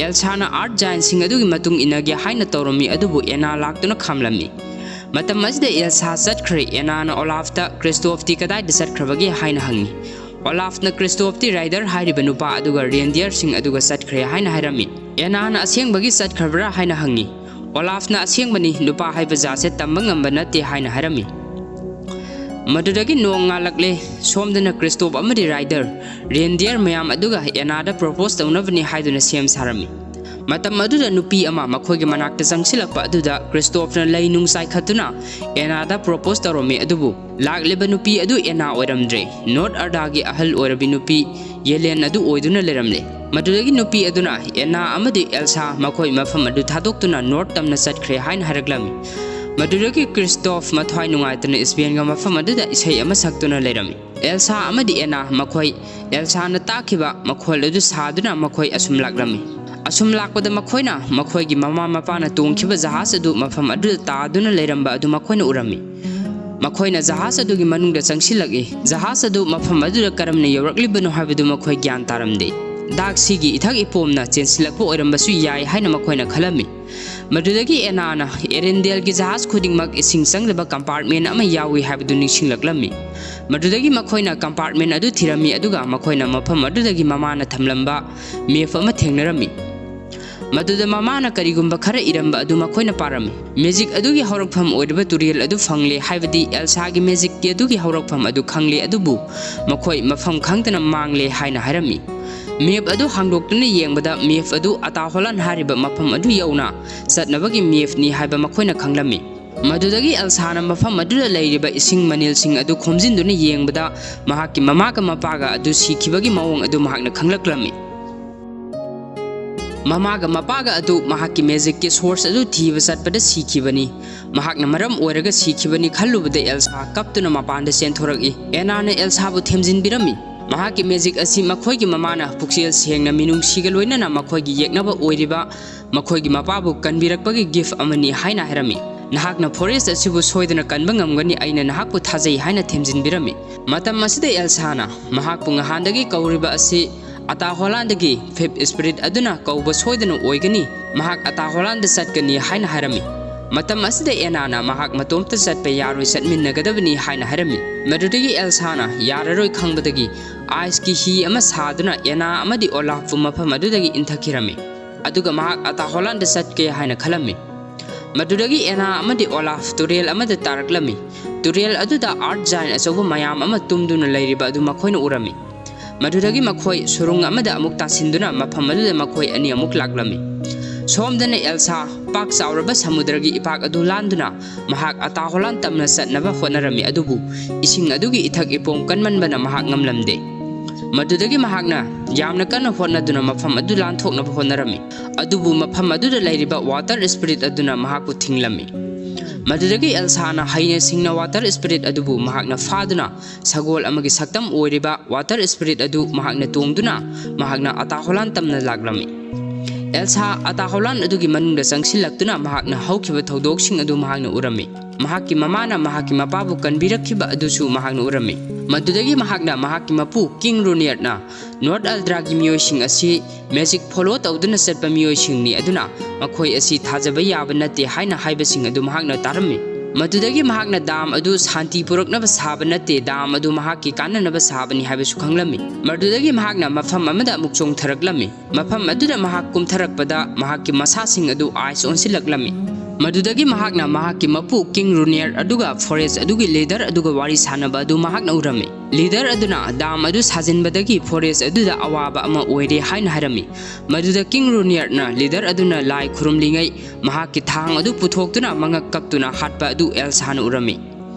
ꯑꯦꯜꯁꯥꯅ earth giantꯁꯤꯡ ꯑꯗꯨꯒꯤ ꯃꯇꯨꯡ ꯏꯟꯅꯒꯦ ꯍꯥꯏꯅ ꯇꯧꯔꯝꯃꯤ, ꯑꯗꯨꯕꯨ ꯑꯦꯅꯥ ꯂꯥꯛꯇꯨꯅ ꯈꯥꯝꯂꯝꯃꯤ꯫ ꯃꯇꯝ ꯑꯁꯤꯗ ꯑꯦꯜꯁꯥ ꯆꯠꯈ꯭ꯔꯦ꯫ ꯑꯦꯅꯥꯅ ꯑꯣꯂꯥꯐꯇ ꯀ꯭ꯔꯤꯁꯇꯣꯐꯇꯤ ꯀꯗꯥꯏꯗ ꯆꯠꯈ꯭ꯔꯕꯒꯦ ꯍꯥꯏꯅ ꯍꯪꯉꯤ꯫ ꯑꯣꯂꯥꯐꯅ ꯀ꯭ꯔꯤꯁꯇꯣꯐꯇꯤ ꯔꯥꯏꯗꯔ ꯍꯥꯏꯔꯤꯕ ꯅꯨꯄꯥ ꯑꯗꯨꯒ ꯔꯦꯟꯗꯤꯌꯔꯁꯤꯡ ꯑꯗꯨꯒ ꯆꯠꯈ꯭ꯔꯦ ꯍꯥꯏꯅ ꯍꯥꯏꯔꯝꯃꯤ꯫ ꯑꯦꯅꯥꯅ ꯑꯁꯦꯡꯕꯒꯤ ꯆꯠꯈ꯭ꯔꯕ꯭ꯔꯥ ꯍꯥꯏꯅ ꯍꯪꯉꯤ꯫ ꯑꯣꯂꯥꯐꯅ ꯑꯁꯦꯡꯕꯅꯤ, ꯅꯨꯄꯥ ꯍꯥꯏꯕ ꯖꯥꯠꯁꯦ ꯇꯝꯕ ꯉꯝꯕ ꯅꯠꯇꯦ ꯍꯥꯏꯅ ꯍꯥꯏꯔꯝꯃꯤ꯫ ꯃꯗꯨꯗꯒꯤ ꯅꯣꯡ ꯉꯥꯜꯂꯛꯂꯦ꯫ ꯁꯣꯝꯗꯅ ꯀ꯭ꯔꯤꯁꯇꯣꯐ ꯑꯃꯗꯤ ꯔꯥꯏꯗꯔ, ꯔꯦꯟꯗꯤꯌꯔ ꯃꯌꯥꯝ ꯑꯗꯨꯒ ꯑꯦꯅꯥꯗ ꯄ꯭ꯔꯣꯄꯣꯁ ꯇꯧꯅꯕꯅꯤ ꯍꯥꯏꯗꯨꯅ ꯁꯦꯝ ꯁꯥꯔꯝꯃꯤ꯫ ꯃꯇꯝ ꯑꯗꯨꯗ ꯅꯨꯄꯤ ꯑꯃ ꯃꯈꯣꯏꯒꯤ ꯃꯅꯥꯛꯇ ꯆꯪꯁꯤꯜꯂꯛꯄ ꯑꯗꯨꯗ ꯀ꯭ꯔꯤꯁꯇꯣꯐꯅ ꯂꯩ ꯅꯨꯡ ꯆꯥꯏꯈꯠꯇꯨꯅ ꯑꯦꯅꯥꯗ ꯄ꯭ꯔꯣꯄꯣꯁ ꯇꯧꯔꯝꯃꯤ, ꯑꯗꯨꯕꯨ ꯂꯥꯛꯂꯤꯕ ꯅꯨꯄꯤ ꯑꯗꯨ ꯑꯦꯅꯥ ꯑꯣꯏꯔꯝꯗ꯭ꯔꯦ, ꯅꯣꯔꯠ ꯑꯔꯗꯥꯒꯤ ꯑꯍꯜ ꯑꯣꯏꯔꯕꯤ ꯅꯨꯄꯤ ꯌꯦꯂꯦꯟ ꯑꯗꯨ ꯑꯣꯏꯗꯨꯅ ꯂꯩꯔꯝꯂꯦ꯫ ꯃꯗꯨꯗꯒꯤ ꯅꯨꯄꯤ ꯑꯗꯨꯅ ꯑꯦꯅꯥ ꯑꯃꯗꯤ ꯑꯦꯜꯁꯥ ꯃꯈꯣꯏ ꯃꯐꯝ ꯑꯗꯨ ꯊꯥꯗꯣꯛꯇꯨꯅ ꯅꯣꯔꯠ ꯇꯝꯅ ꯆꯠꯈ꯭ꯔꯦ ꯍꯥꯏꯅ ꯍꯥꯏꯔꯛꯂꯝꯃꯤ꯫ ꯃꯗꯨꯗꯒꯤ ꯀ꯭ꯔꯤꯁꯇꯣꯐ ꯃꯊ꯭ꯋꯥꯏ ꯅꯨꯡꯉꯥꯏꯇꯅ ꯏꯁꯄꯦꯟꯒ ꯃꯐꯝ ꯑꯗꯨꯗ ꯏꯁꯩ ꯑꯃ ꯁꯛꯇꯨꯅ ꯂꯩꯔꯝꯃꯤ꯫ ꯑꯦꯜꯁꯥ ꯑꯃꯗꯤ ꯑꯦꯅꯥ ꯃꯈꯣꯏ ꯑꯦꯜꯁꯥꯅ ꯇꯥꯛꯈꯤꯕ ꯃꯈꯣꯜ ꯑꯗꯨ ꯁꯥꯗꯨꯅ ꯃꯈꯣꯏ ꯑꯁꯨꯝ ꯂꯥꯛꯂꯝꯃꯤ꯫ ꯑꯁꯨꯝ ꯂꯥꯛꯄꯗ ꯃꯈꯣꯏꯅ ꯃꯈꯣꯏꯒꯤ ꯃꯃꯥ ꯃꯄꯥꯅ ꯇꯣꯡꯈꯤꯕ ꯖꯍꯥꯖ ꯑꯗꯨ ꯃꯐꯝ ꯑꯗꯨꯗ ꯇꯥꯗꯨꯅ ꯂꯩꯔꯝꯕ ꯑꯗꯨ ꯃꯈꯣꯏꯅ ꯎꯔꯝꯃꯤ꯫ ꯃꯈꯣꯏꯅ ꯖꯍꯥꯖ ꯑꯗꯨꯒꯤ ꯃꯅꯨꯡꯗ ꯆꯪꯁꯤꯜꯂꯛꯏ꯫ ꯖꯍꯥꯖ ꯑꯗꯨ ꯃꯐꯝ ꯑꯗꯨꯗ ꯀꯔꯝꯅ ꯌꯧꯔꯛꯂꯤꯕꯅꯣ ꯍꯥꯏꯕꯗꯨ ꯃꯈꯣꯏ ꯒ꯭ꯌꯥꯟ ꯇꯥꯔꯝꯗꯦ꯫ ꯗꯥꯛꯁꯤꯒꯤ ꯏꯊꯛ ꯏꯄꯣꯝꯅ ꯆꯦꯟꯁꯤꯜꯂꯛꯄ ꯑꯣꯏꯔꯝꯕꯁꯨ ꯌꯥꯏ ꯍꯥꯏꯅ ꯃꯈꯣꯏꯅ ꯈꯜꯂꯝꯃꯤ꯫ ꯃꯗꯨꯗꯒꯤ ꯑꯦꯅꯥꯅ ꯑꯦꯔꯦꯟꯗꯦꯜꯒꯤ ꯖꯍꯥꯖ ꯈꯨꯗꯤꯡꯃꯛ ꯏꯁꯤꯡ ꯆꯪꯗꯕ ꯀꯝꯄꯥꯔꯠꯃꯦꯟ ꯑꯃ ꯌꯥꯎꯏ ꯍꯥꯏꯕꯗꯨ ꯅꯤꯡꯁꯤꯡꯂꯛꯂꯝꯃꯤ꯫ ꯃꯗꯨꯗꯒꯤ ꯃꯈꯣꯏꯅ ꯀꯝꯄꯥꯔꯠꯃꯦꯟ ꯑꯗꯨ ꯊꯤꯔꯝꯃꯤ, ꯑꯗꯨꯒ ꯃꯈꯣꯏꯅ ꯃꯐꯝ ꯑꯗꯨꯗꯒꯤ ꯃꯃꯥꯅ ꯊꯝꯂꯝꯕ ꯃꯦꯞ ꯑꯃ ꯊꯦꯡꯅꯔꯝꯃꯤ꯫ ꯃꯗꯨꯗ ꯃꯃꯥꯅ ꯀꯔꯤꯒꯨꯝꯕ ꯈꯔ ꯏꯔꯝꯕ ꯑꯗꯨ ꯃꯈꯣꯏꯅ ꯄꯥꯔꯝꯃꯤ꯫ ꯃꯦꯖꯤꯛ ꯑꯗꯨꯒꯤ ꯍꯧꯔꯛꯐꯝ ꯑꯣꯏꯔꯤꯕ ꯇꯨꯔꯦꯜ ꯑꯗꯨ ꯐꯪꯂꯦ, ꯍꯥꯏꯕꯗꯤ ꯑꯦꯜꯁꯥꯒꯤ ꯃꯦꯖꯤꯛꯀꯤ ꯑꯗꯨꯒꯤ ꯍꯧꯔꯛꯐꯝ ꯑꯗꯨ ꯈꯪꯂꯦ, ꯑꯗꯨꯕꯨ ꯃꯈꯣꯏ ꯃꯐꯝ ꯈꯪꯗꯅ ꯃꯥꯡꯂꯦ ꯍꯥꯏꯅ ꯍꯥꯏꯔꯝꯃꯤ꯫ ꯃꯦꯞ ꯑꯗꯨ ꯍꯥꯡꯗꯣꯛꯇꯨꯅ ꯌꯦꯡꯕꯗ ꯃꯦꯞ ꯑꯗꯨ ꯑꯇꯥ ꯍꯣꯂꯥꯟ ꯍꯥꯏꯔꯤꯕ ꯃꯐꯝ ꯑꯗꯨ ꯌꯧꯅ ꯆꯠꯅꯕꯒꯤ ꯃꯦꯞꯅꯤ ꯍꯥꯏꯕ ꯃꯈꯣꯏꯅ ꯈꯪꯂꯝꯃꯤ꯫ ꯃꯗꯨꯗꯒꯤ ꯑꯦꯜꯁꯥꯅ ꯃꯐꯝ ꯑꯗꯨꯗ ꯂꯩꯔꯤꯕ ꯏꯁꯤꯡ ꯃꯅꯤꯜꯁꯤꯡ ꯑꯗꯨ ꯈꯣꯝꯖꯤꯟꯗꯨꯅ ꯌꯦꯡꯕꯗ ꯃꯍꯥꯛꯀꯤ ꯃꯃꯥꯒ ꯃꯄꯥꯒ ꯑꯗꯨ ꯁꯤꯈꯤꯕꯒꯤ ꯃꯑꯣꯡ ꯑꯗꯨ ꯃꯍꯥꯛꯅ ꯈꯪꯂꯛꯂꯝꯃꯤ꯫ ꯃꯃꯥꯒ ꯃꯄꯥꯒ ꯑꯗꯨ ꯃꯍꯥꯛꯀꯤ ꯃꯦꯖꯤꯛꯀꯤ ꯁꯣꯔꯁ ꯑꯗꯨ ꯊꯤꯕ ꯆꯠꯄꯗ ꯁꯤꯈꯤꯕꯅꯤ꯫ ꯃꯍꯥꯛꯅ ꯃꯔꯝ ꯑꯣꯏꯔꯒ ꯁꯤꯈꯤꯕꯅꯤ ꯈꯜꯂꯨꯕꯗ ꯑꯦꯜꯁꯥ ꯀꯞꯇꯨꯅ ꯃꯄꯥꯟꯗ ꯆꯦꯟꯊꯣꯔꯛꯏ꯫ ꯑꯦꯅꯥꯅ ꯑꯦꯜꯁꯥꯕꯨ ꯊꯦꯝꯖꯤꯟꯕꯤꯔꯝꯃꯤ꯫ ꯃꯍꯥꯛꯀꯤ ꯃꯦꯖꯤꯛ ꯑꯁꯤ ꯃꯈꯣꯏꯒꯤ ꯃꯃꯥꯅ ꯄꯨꯛꯆꯦꯜ ꯁꯦꯡꯅ ꯃꯤꯅꯨꯡꯁꯤꯒ ꯂꯣꯏꯅꯅ ꯃꯈꯣꯏꯒꯤ ꯌꯦꯛꯅꯕ ꯑꯣꯏꯔꯤꯕ ꯃꯈꯣꯏꯒꯤ ꯃꯄꯥꯕꯨ ꯀꯟꯕꯤꯔꯛꯄꯒꯤ ꯒꯤꯐ ꯑꯃꯅꯤ ꯍꯥꯏꯅ ꯍꯥꯏꯔꯝꯃꯤ꯫ ꯅꯍꯥꯛꯅ ꯐꯣꯔꯦꯁ ꯑꯁꯤꯕꯨ ꯁꯣꯏꯗꯅ ꯀꯟꯕ ꯉꯝꯒꯅꯤ, ꯑꯩꯅ ꯅꯍꯥꯛꯄꯨ ꯊꯥꯖꯩ ꯍꯥꯏꯅ ꯊꯦꯝꯖꯤꯟꯕꯤꯔꯝꯃꯤ꯫ ꯃꯇꯝ ꯑꯁꯤꯗ ꯑꯦꯜꯁꯥꯅ ꯃꯍꯥꯛꯄꯨ ꯉꯍꯥꯟꯗꯒꯤ ꯀꯧꯔꯤꯕ ꯑꯁꯤ ꯑꯇꯥ ꯍꯣꯂꯥꯟꯗꯒꯤ ꯐꯤꯐ ꯁ꯭ꯄꯤꯔꯤꯠ ꯑꯗꯨꯅ ꯀꯧꯕ ꯁꯣꯏꯗꯅ ꯑꯣꯏꯒꯅꯤ, ꯃꯍꯥꯛ ꯑꯇꯥ ꯍꯣꯂꯥꯟꯗ ꯆꯠꯀꯅꯤ ꯍꯥꯏꯅ ꯍꯥꯏꯔꯝꯃꯤ꯫ ꯃꯇꯝ ꯑꯁꯤꯗ ꯑꯦꯅꯥꯅ ꯃꯍꯥꯛ ꯃꯇꯣꯝꯇ ꯆꯠꯄ ꯌꯥꯔꯣꯏ, ꯆꯠꯃꯤꯟꯅꯒꯗꯕꯅꯤ ꯍꯥꯏꯅ ꯍꯥꯏꯔꯝꯃꯤ꯫ ꯃꯗꯨꯗꯒꯤ ꯑꯦꯜꯁꯥꯅ ꯌꯥꯔꯔꯣꯏ ꯈꯪꯕꯗꯒꯤ ꯑꯥꯏꯁꯀꯤ ꯍꯤ ꯑꯃ ꯁꯥꯗꯨꯅ ꯑꯦꯅꯥ ꯑꯃꯗꯤ ꯑꯣꯂꯥꯐꯄꯨ ꯃꯐꯝ ꯑꯗꯨꯗꯒꯤ ꯏꯟꯊꯈꯤꯔꯝꯃꯤ꯫ ꯑꯗꯨꯒ ꯃꯍꯥꯛ ꯑꯇꯥꯍꯣꯂꯥꯟꯗ ꯆꯠꯀꯦ ꯍꯥꯏꯅ ꯈꯜꯂꯝꯃꯤ꯫ ꯃꯗꯨꯗꯒꯤ ꯑꯦꯅꯥ ꯑꯃꯗꯤ ꯑꯣꯂꯥꯐ ꯇꯨꯔꯦꯜ ꯑꯃꯗ ꯇꯥꯔꯛꯂꯝꯃꯤ꯫ ꯇꯨꯔꯦꯜ ꯑꯗꯨꯗ ꯑꯥꯔꯠ ꯖꯥꯏꯟ ꯑꯆꯧꯕ ꯃꯌꯥꯝ ꯑꯃ ꯇꯨꯝꯗꯨꯅ ꯂꯩꯔꯤꯕ ꯑꯗꯨ ꯃꯈꯣꯏꯅ ꯎꯔꯝꯃꯤ꯫ ꯃꯗꯨꯗꯒꯤ ꯃꯈꯣꯏ ꯁꯨꯔꯨꯡ ꯑꯃꯗ ꯑꯃꯨꯛ ꯇꯥꯁꯤꯟꯗꯨꯅ ꯃꯐꯝ ꯑꯗꯨꯗ ꯃꯈꯣꯏ ꯑꯅꯤ ꯑꯃꯨꯛ ꯂꯥꯛꯂꯝꯃꯤ꯫ ꯁꯣꯝꯗꯅ ꯑꯦꯜꯁꯥ ꯄꯥꯛ ꯆꯥꯎꯔꯕ ꯁꯃꯨꯗ꯭ꯔꯒꯤ ꯏꯄꯥꯛ ꯑꯗꯨ ꯂꯥꯟꯗꯨꯅ ꯃꯍꯥꯛ ꯑꯇꯥꯍꯣꯂꯥꯟ ꯇꯝꯅ ꯆꯠꯅꯕ ꯍꯣꯠꯅꯔꯝꯃꯤ, ꯑꯗꯨꯕꯨ ꯏꯁꯤꯡ ꯑꯗꯨꯒꯤ ꯏꯊꯛ ꯏꯄꯣꯝ ꯀꯟꯃꯟꯕꯅ ꯃꯍꯥꯛ ꯉꯝꯂꯝꯗꯦ꯫ ꯃꯗꯨꯗꯒꯤ ꯃꯍꯥꯛꯅ ꯌꯥꯝꯅ ꯀꯟꯅ ꯍꯣꯠꯅꯗꯨꯅ ꯃꯐꯝ ꯑꯗꯨ ꯂꯥꯟꯊꯣꯛꯅꯕ ꯍꯣꯠꯅꯔꯝꯃꯤ, ꯑꯗꯨꯕꯨ ꯃꯐꯝ ꯑꯗꯨꯗ ꯂꯩꯔꯤꯕ ꯋꯥꯇꯔ ꯁ꯭ꯄꯤꯔꯤꯠ ꯑꯗꯨꯅ ꯃꯍꯥꯛꯄꯨ ꯊꯤꯡꯂꯝꯃꯤ꯫ ꯃꯗꯨꯗꯒꯤ ꯑꯦꯜꯁꯥꯅ ꯍꯩꯅ ꯁꯤꯡꯅ ꯋꯥꯇꯔ ꯁ꯭ꯄꯤꯔꯤꯠ ꯑꯗꯨꯕꯨ ꯃꯍꯥꯛꯅ ꯐꯥꯗꯨꯅ ꯁꯒꯣꯜ ꯑꯃꯒꯤ ꯁꯛꯇꯝ ꯑꯣꯏꯔꯤꯕ ꯋꯥꯇꯔ ꯁ꯭ꯄꯤꯔꯤꯠ ꯑꯗꯨ ꯃꯍꯥꯛꯅ ꯇꯣꯡꯗꯨꯅ ꯃꯍꯥꯛꯅ ꯑꯇꯥꯍꯣꯂꯥꯟ ꯇꯝꯅ ꯂꯥꯛꯂꯝꯃꯤ꯫ ꯑꯦꯜꯁꯥ ꯑꯇꯥꯍꯣꯂꯥꯟ ꯑꯗꯨꯒꯤ ꯃꯅꯨꯡꯗ ꯆꯪꯁꯤꯜꯂꯛꯇꯨꯅ ꯃꯍꯥꯛꯅ ꯍꯧꯈꯤꯕ ꯊꯧꯗꯣꯛꯁꯤꯡ ꯑꯗꯨ ꯃꯍꯥꯛꯅ ꯎꯔꯝꯃꯤ꯫ ꯃꯍꯥꯛꯀꯤ ꯃꯃꯥꯅ ꯃꯍꯥꯛꯀꯤ ꯃꯄꯥꯕꯨ ꯀꯟꯕꯤꯔꯛꯈꯤꯕ ꯑꯗꯨꯁꯨ ꯃꯍꯥꯛꯅ ꯎꯔꯝꯃꯤ꯫ ꯃꯗꯨꯗꯒꯤ ꯃꯍꯥꯛꯅ ꯃꯍꯥꯛꯀꯤ ꯃꯄꯨ ꯀꯤꯡ ꯔꯨꯅꯤꯌꯔꯅ ꯅꯣꯔꯠ ꯑꯜꯗ꯭ꯔꯥꯒꯤ ꯃꯤꯑꯣꯏꯁꯤꯡ ꯑꯁꯤ ꯃꯦꯖꯤꯛ ꯐꯣꯂꯣ ꯇꯧꯗꯨꯅ ꯆꯠꯄ ꯃꯤꯑꯣꯏꯁꯤꯡꯅꯤ, ꯑꯗꯨꯅ ꯃꯈꯣꯏ ꯑꯁꯤ ꯊꯥꯖꯕ ꯌꯥꯕ ꯅꯠꯇꯦ ꯍꯥꯏꯅ ꯍꯥꯏꯕꯁꯤꯡ ꯑꯗꯨ ꯃꯍꯥꯛꯅ ꯇꯥꯔꯝꯃꯤ꯫ ꯃꯗꯨꯗꯒꯤ ꯃꯍꯥꯛꯅ ꯗꯥꯝ ꯑꯗꯨ ꯁꯥꯟꯇꯤ ꯄꯨꯔꯛꯅꯕ ꯁꯥꯕ ꯅꯠꯇꯦ, ꯗꯥꯝ ꯑꯗꯨ ꯃꯍꯥꯛꯀꯤ ꯀꯥꯟꯅꯅꯕ ꯁꯥꯕꯅꯤ ꯍꯥꯏꯕꯁꯨ ꯈꯪꯂꯝꯃꯤ꯫ ꯃꯗꯨꯗꯒꯤ ꯃꯍꯥꯛꯅ ꯃꯐꯝ ꯑꯃꯗ ꯑꯃꯨꯛ ꯆꯣꯡꯊꯔꯛꯂꯝꯃꯤ꯫ ꯃꯐꯝ ꯑꯗꯨꯗ ꯃꯍꯥꯛ ꯀꯨꯝꯊꯔꯛꯄꯗ ꯃꯍꯥꯛꯀꯤ ꯃꯁꯥꯁꯤꯡ ꯑꯗꯨ ꯑꯥꯏꯁ ꯑꯣꯟꯁꯤꯜꯂꯛꯂꯝꯃꯤ꯫ ꯃꯗꯨꯗꯒꯤ ꯃꯍꯥꯛꯅ ꯃꯍꯥꯛꯀꯤ ꯃꯄꯨ ꯀꯤꯡ ꯔꯨꯅꯤꯌꯔ ꯑꯗꯨꯒ ꯐꯣꯔꯦꯁ ꯑꯗꯨꯒꯤ ꯂꯤꯗꯔ ꯑꯗꯨꯒ ꯋꯥꯔꯤ ꯁꯥꯅꯕ ꯑꯗꯨ ꯃꯍꯥꯛꯅ ꯎꯔꯝꯃꯤ꯫ ꯂꯤꯗꯔ ꯑꯗꯨꯅ ꯗꯥꯝ ꯑꯗꯨ ꯁꯥꯖꯤꯟꯕꯗꯒꯤ ꯐꯣꯔꯦꯁ ꯑꯗꯨꯗ ꯑꯋꯥꯕ ꯑꯃ ꯑꯣꯏꯔꯦ ꯍꯥꯏꯅ ꯍꯥꯏꯔꯝꯃꯤ꯫ ꯃꯗꯨꯗ ꯀꯤꯡ ꯔꯨꯅꯤꯌꯔꯅ ꯂꯤꯗꯔ ꯑꯗꯨꯅ ꯂꯥꯏ ꯈꯨꯔꯨꯝꯂꯤꯉꯩ ꯃꯍꯥꯛꯀꯤ ꯊꯥꯡ ꯑꯗꯨ ꯄꯨꯊꯣꯛꯇꯨꯅ ꯃꯉꯛ ꯀꯛꯇꯨꯅ ꯍꯥꯠꯄ ꯑꯗꯨ ꯑꯦꯜꯁꯥꯅ ꯎꯔꯝꯃꯤ꯫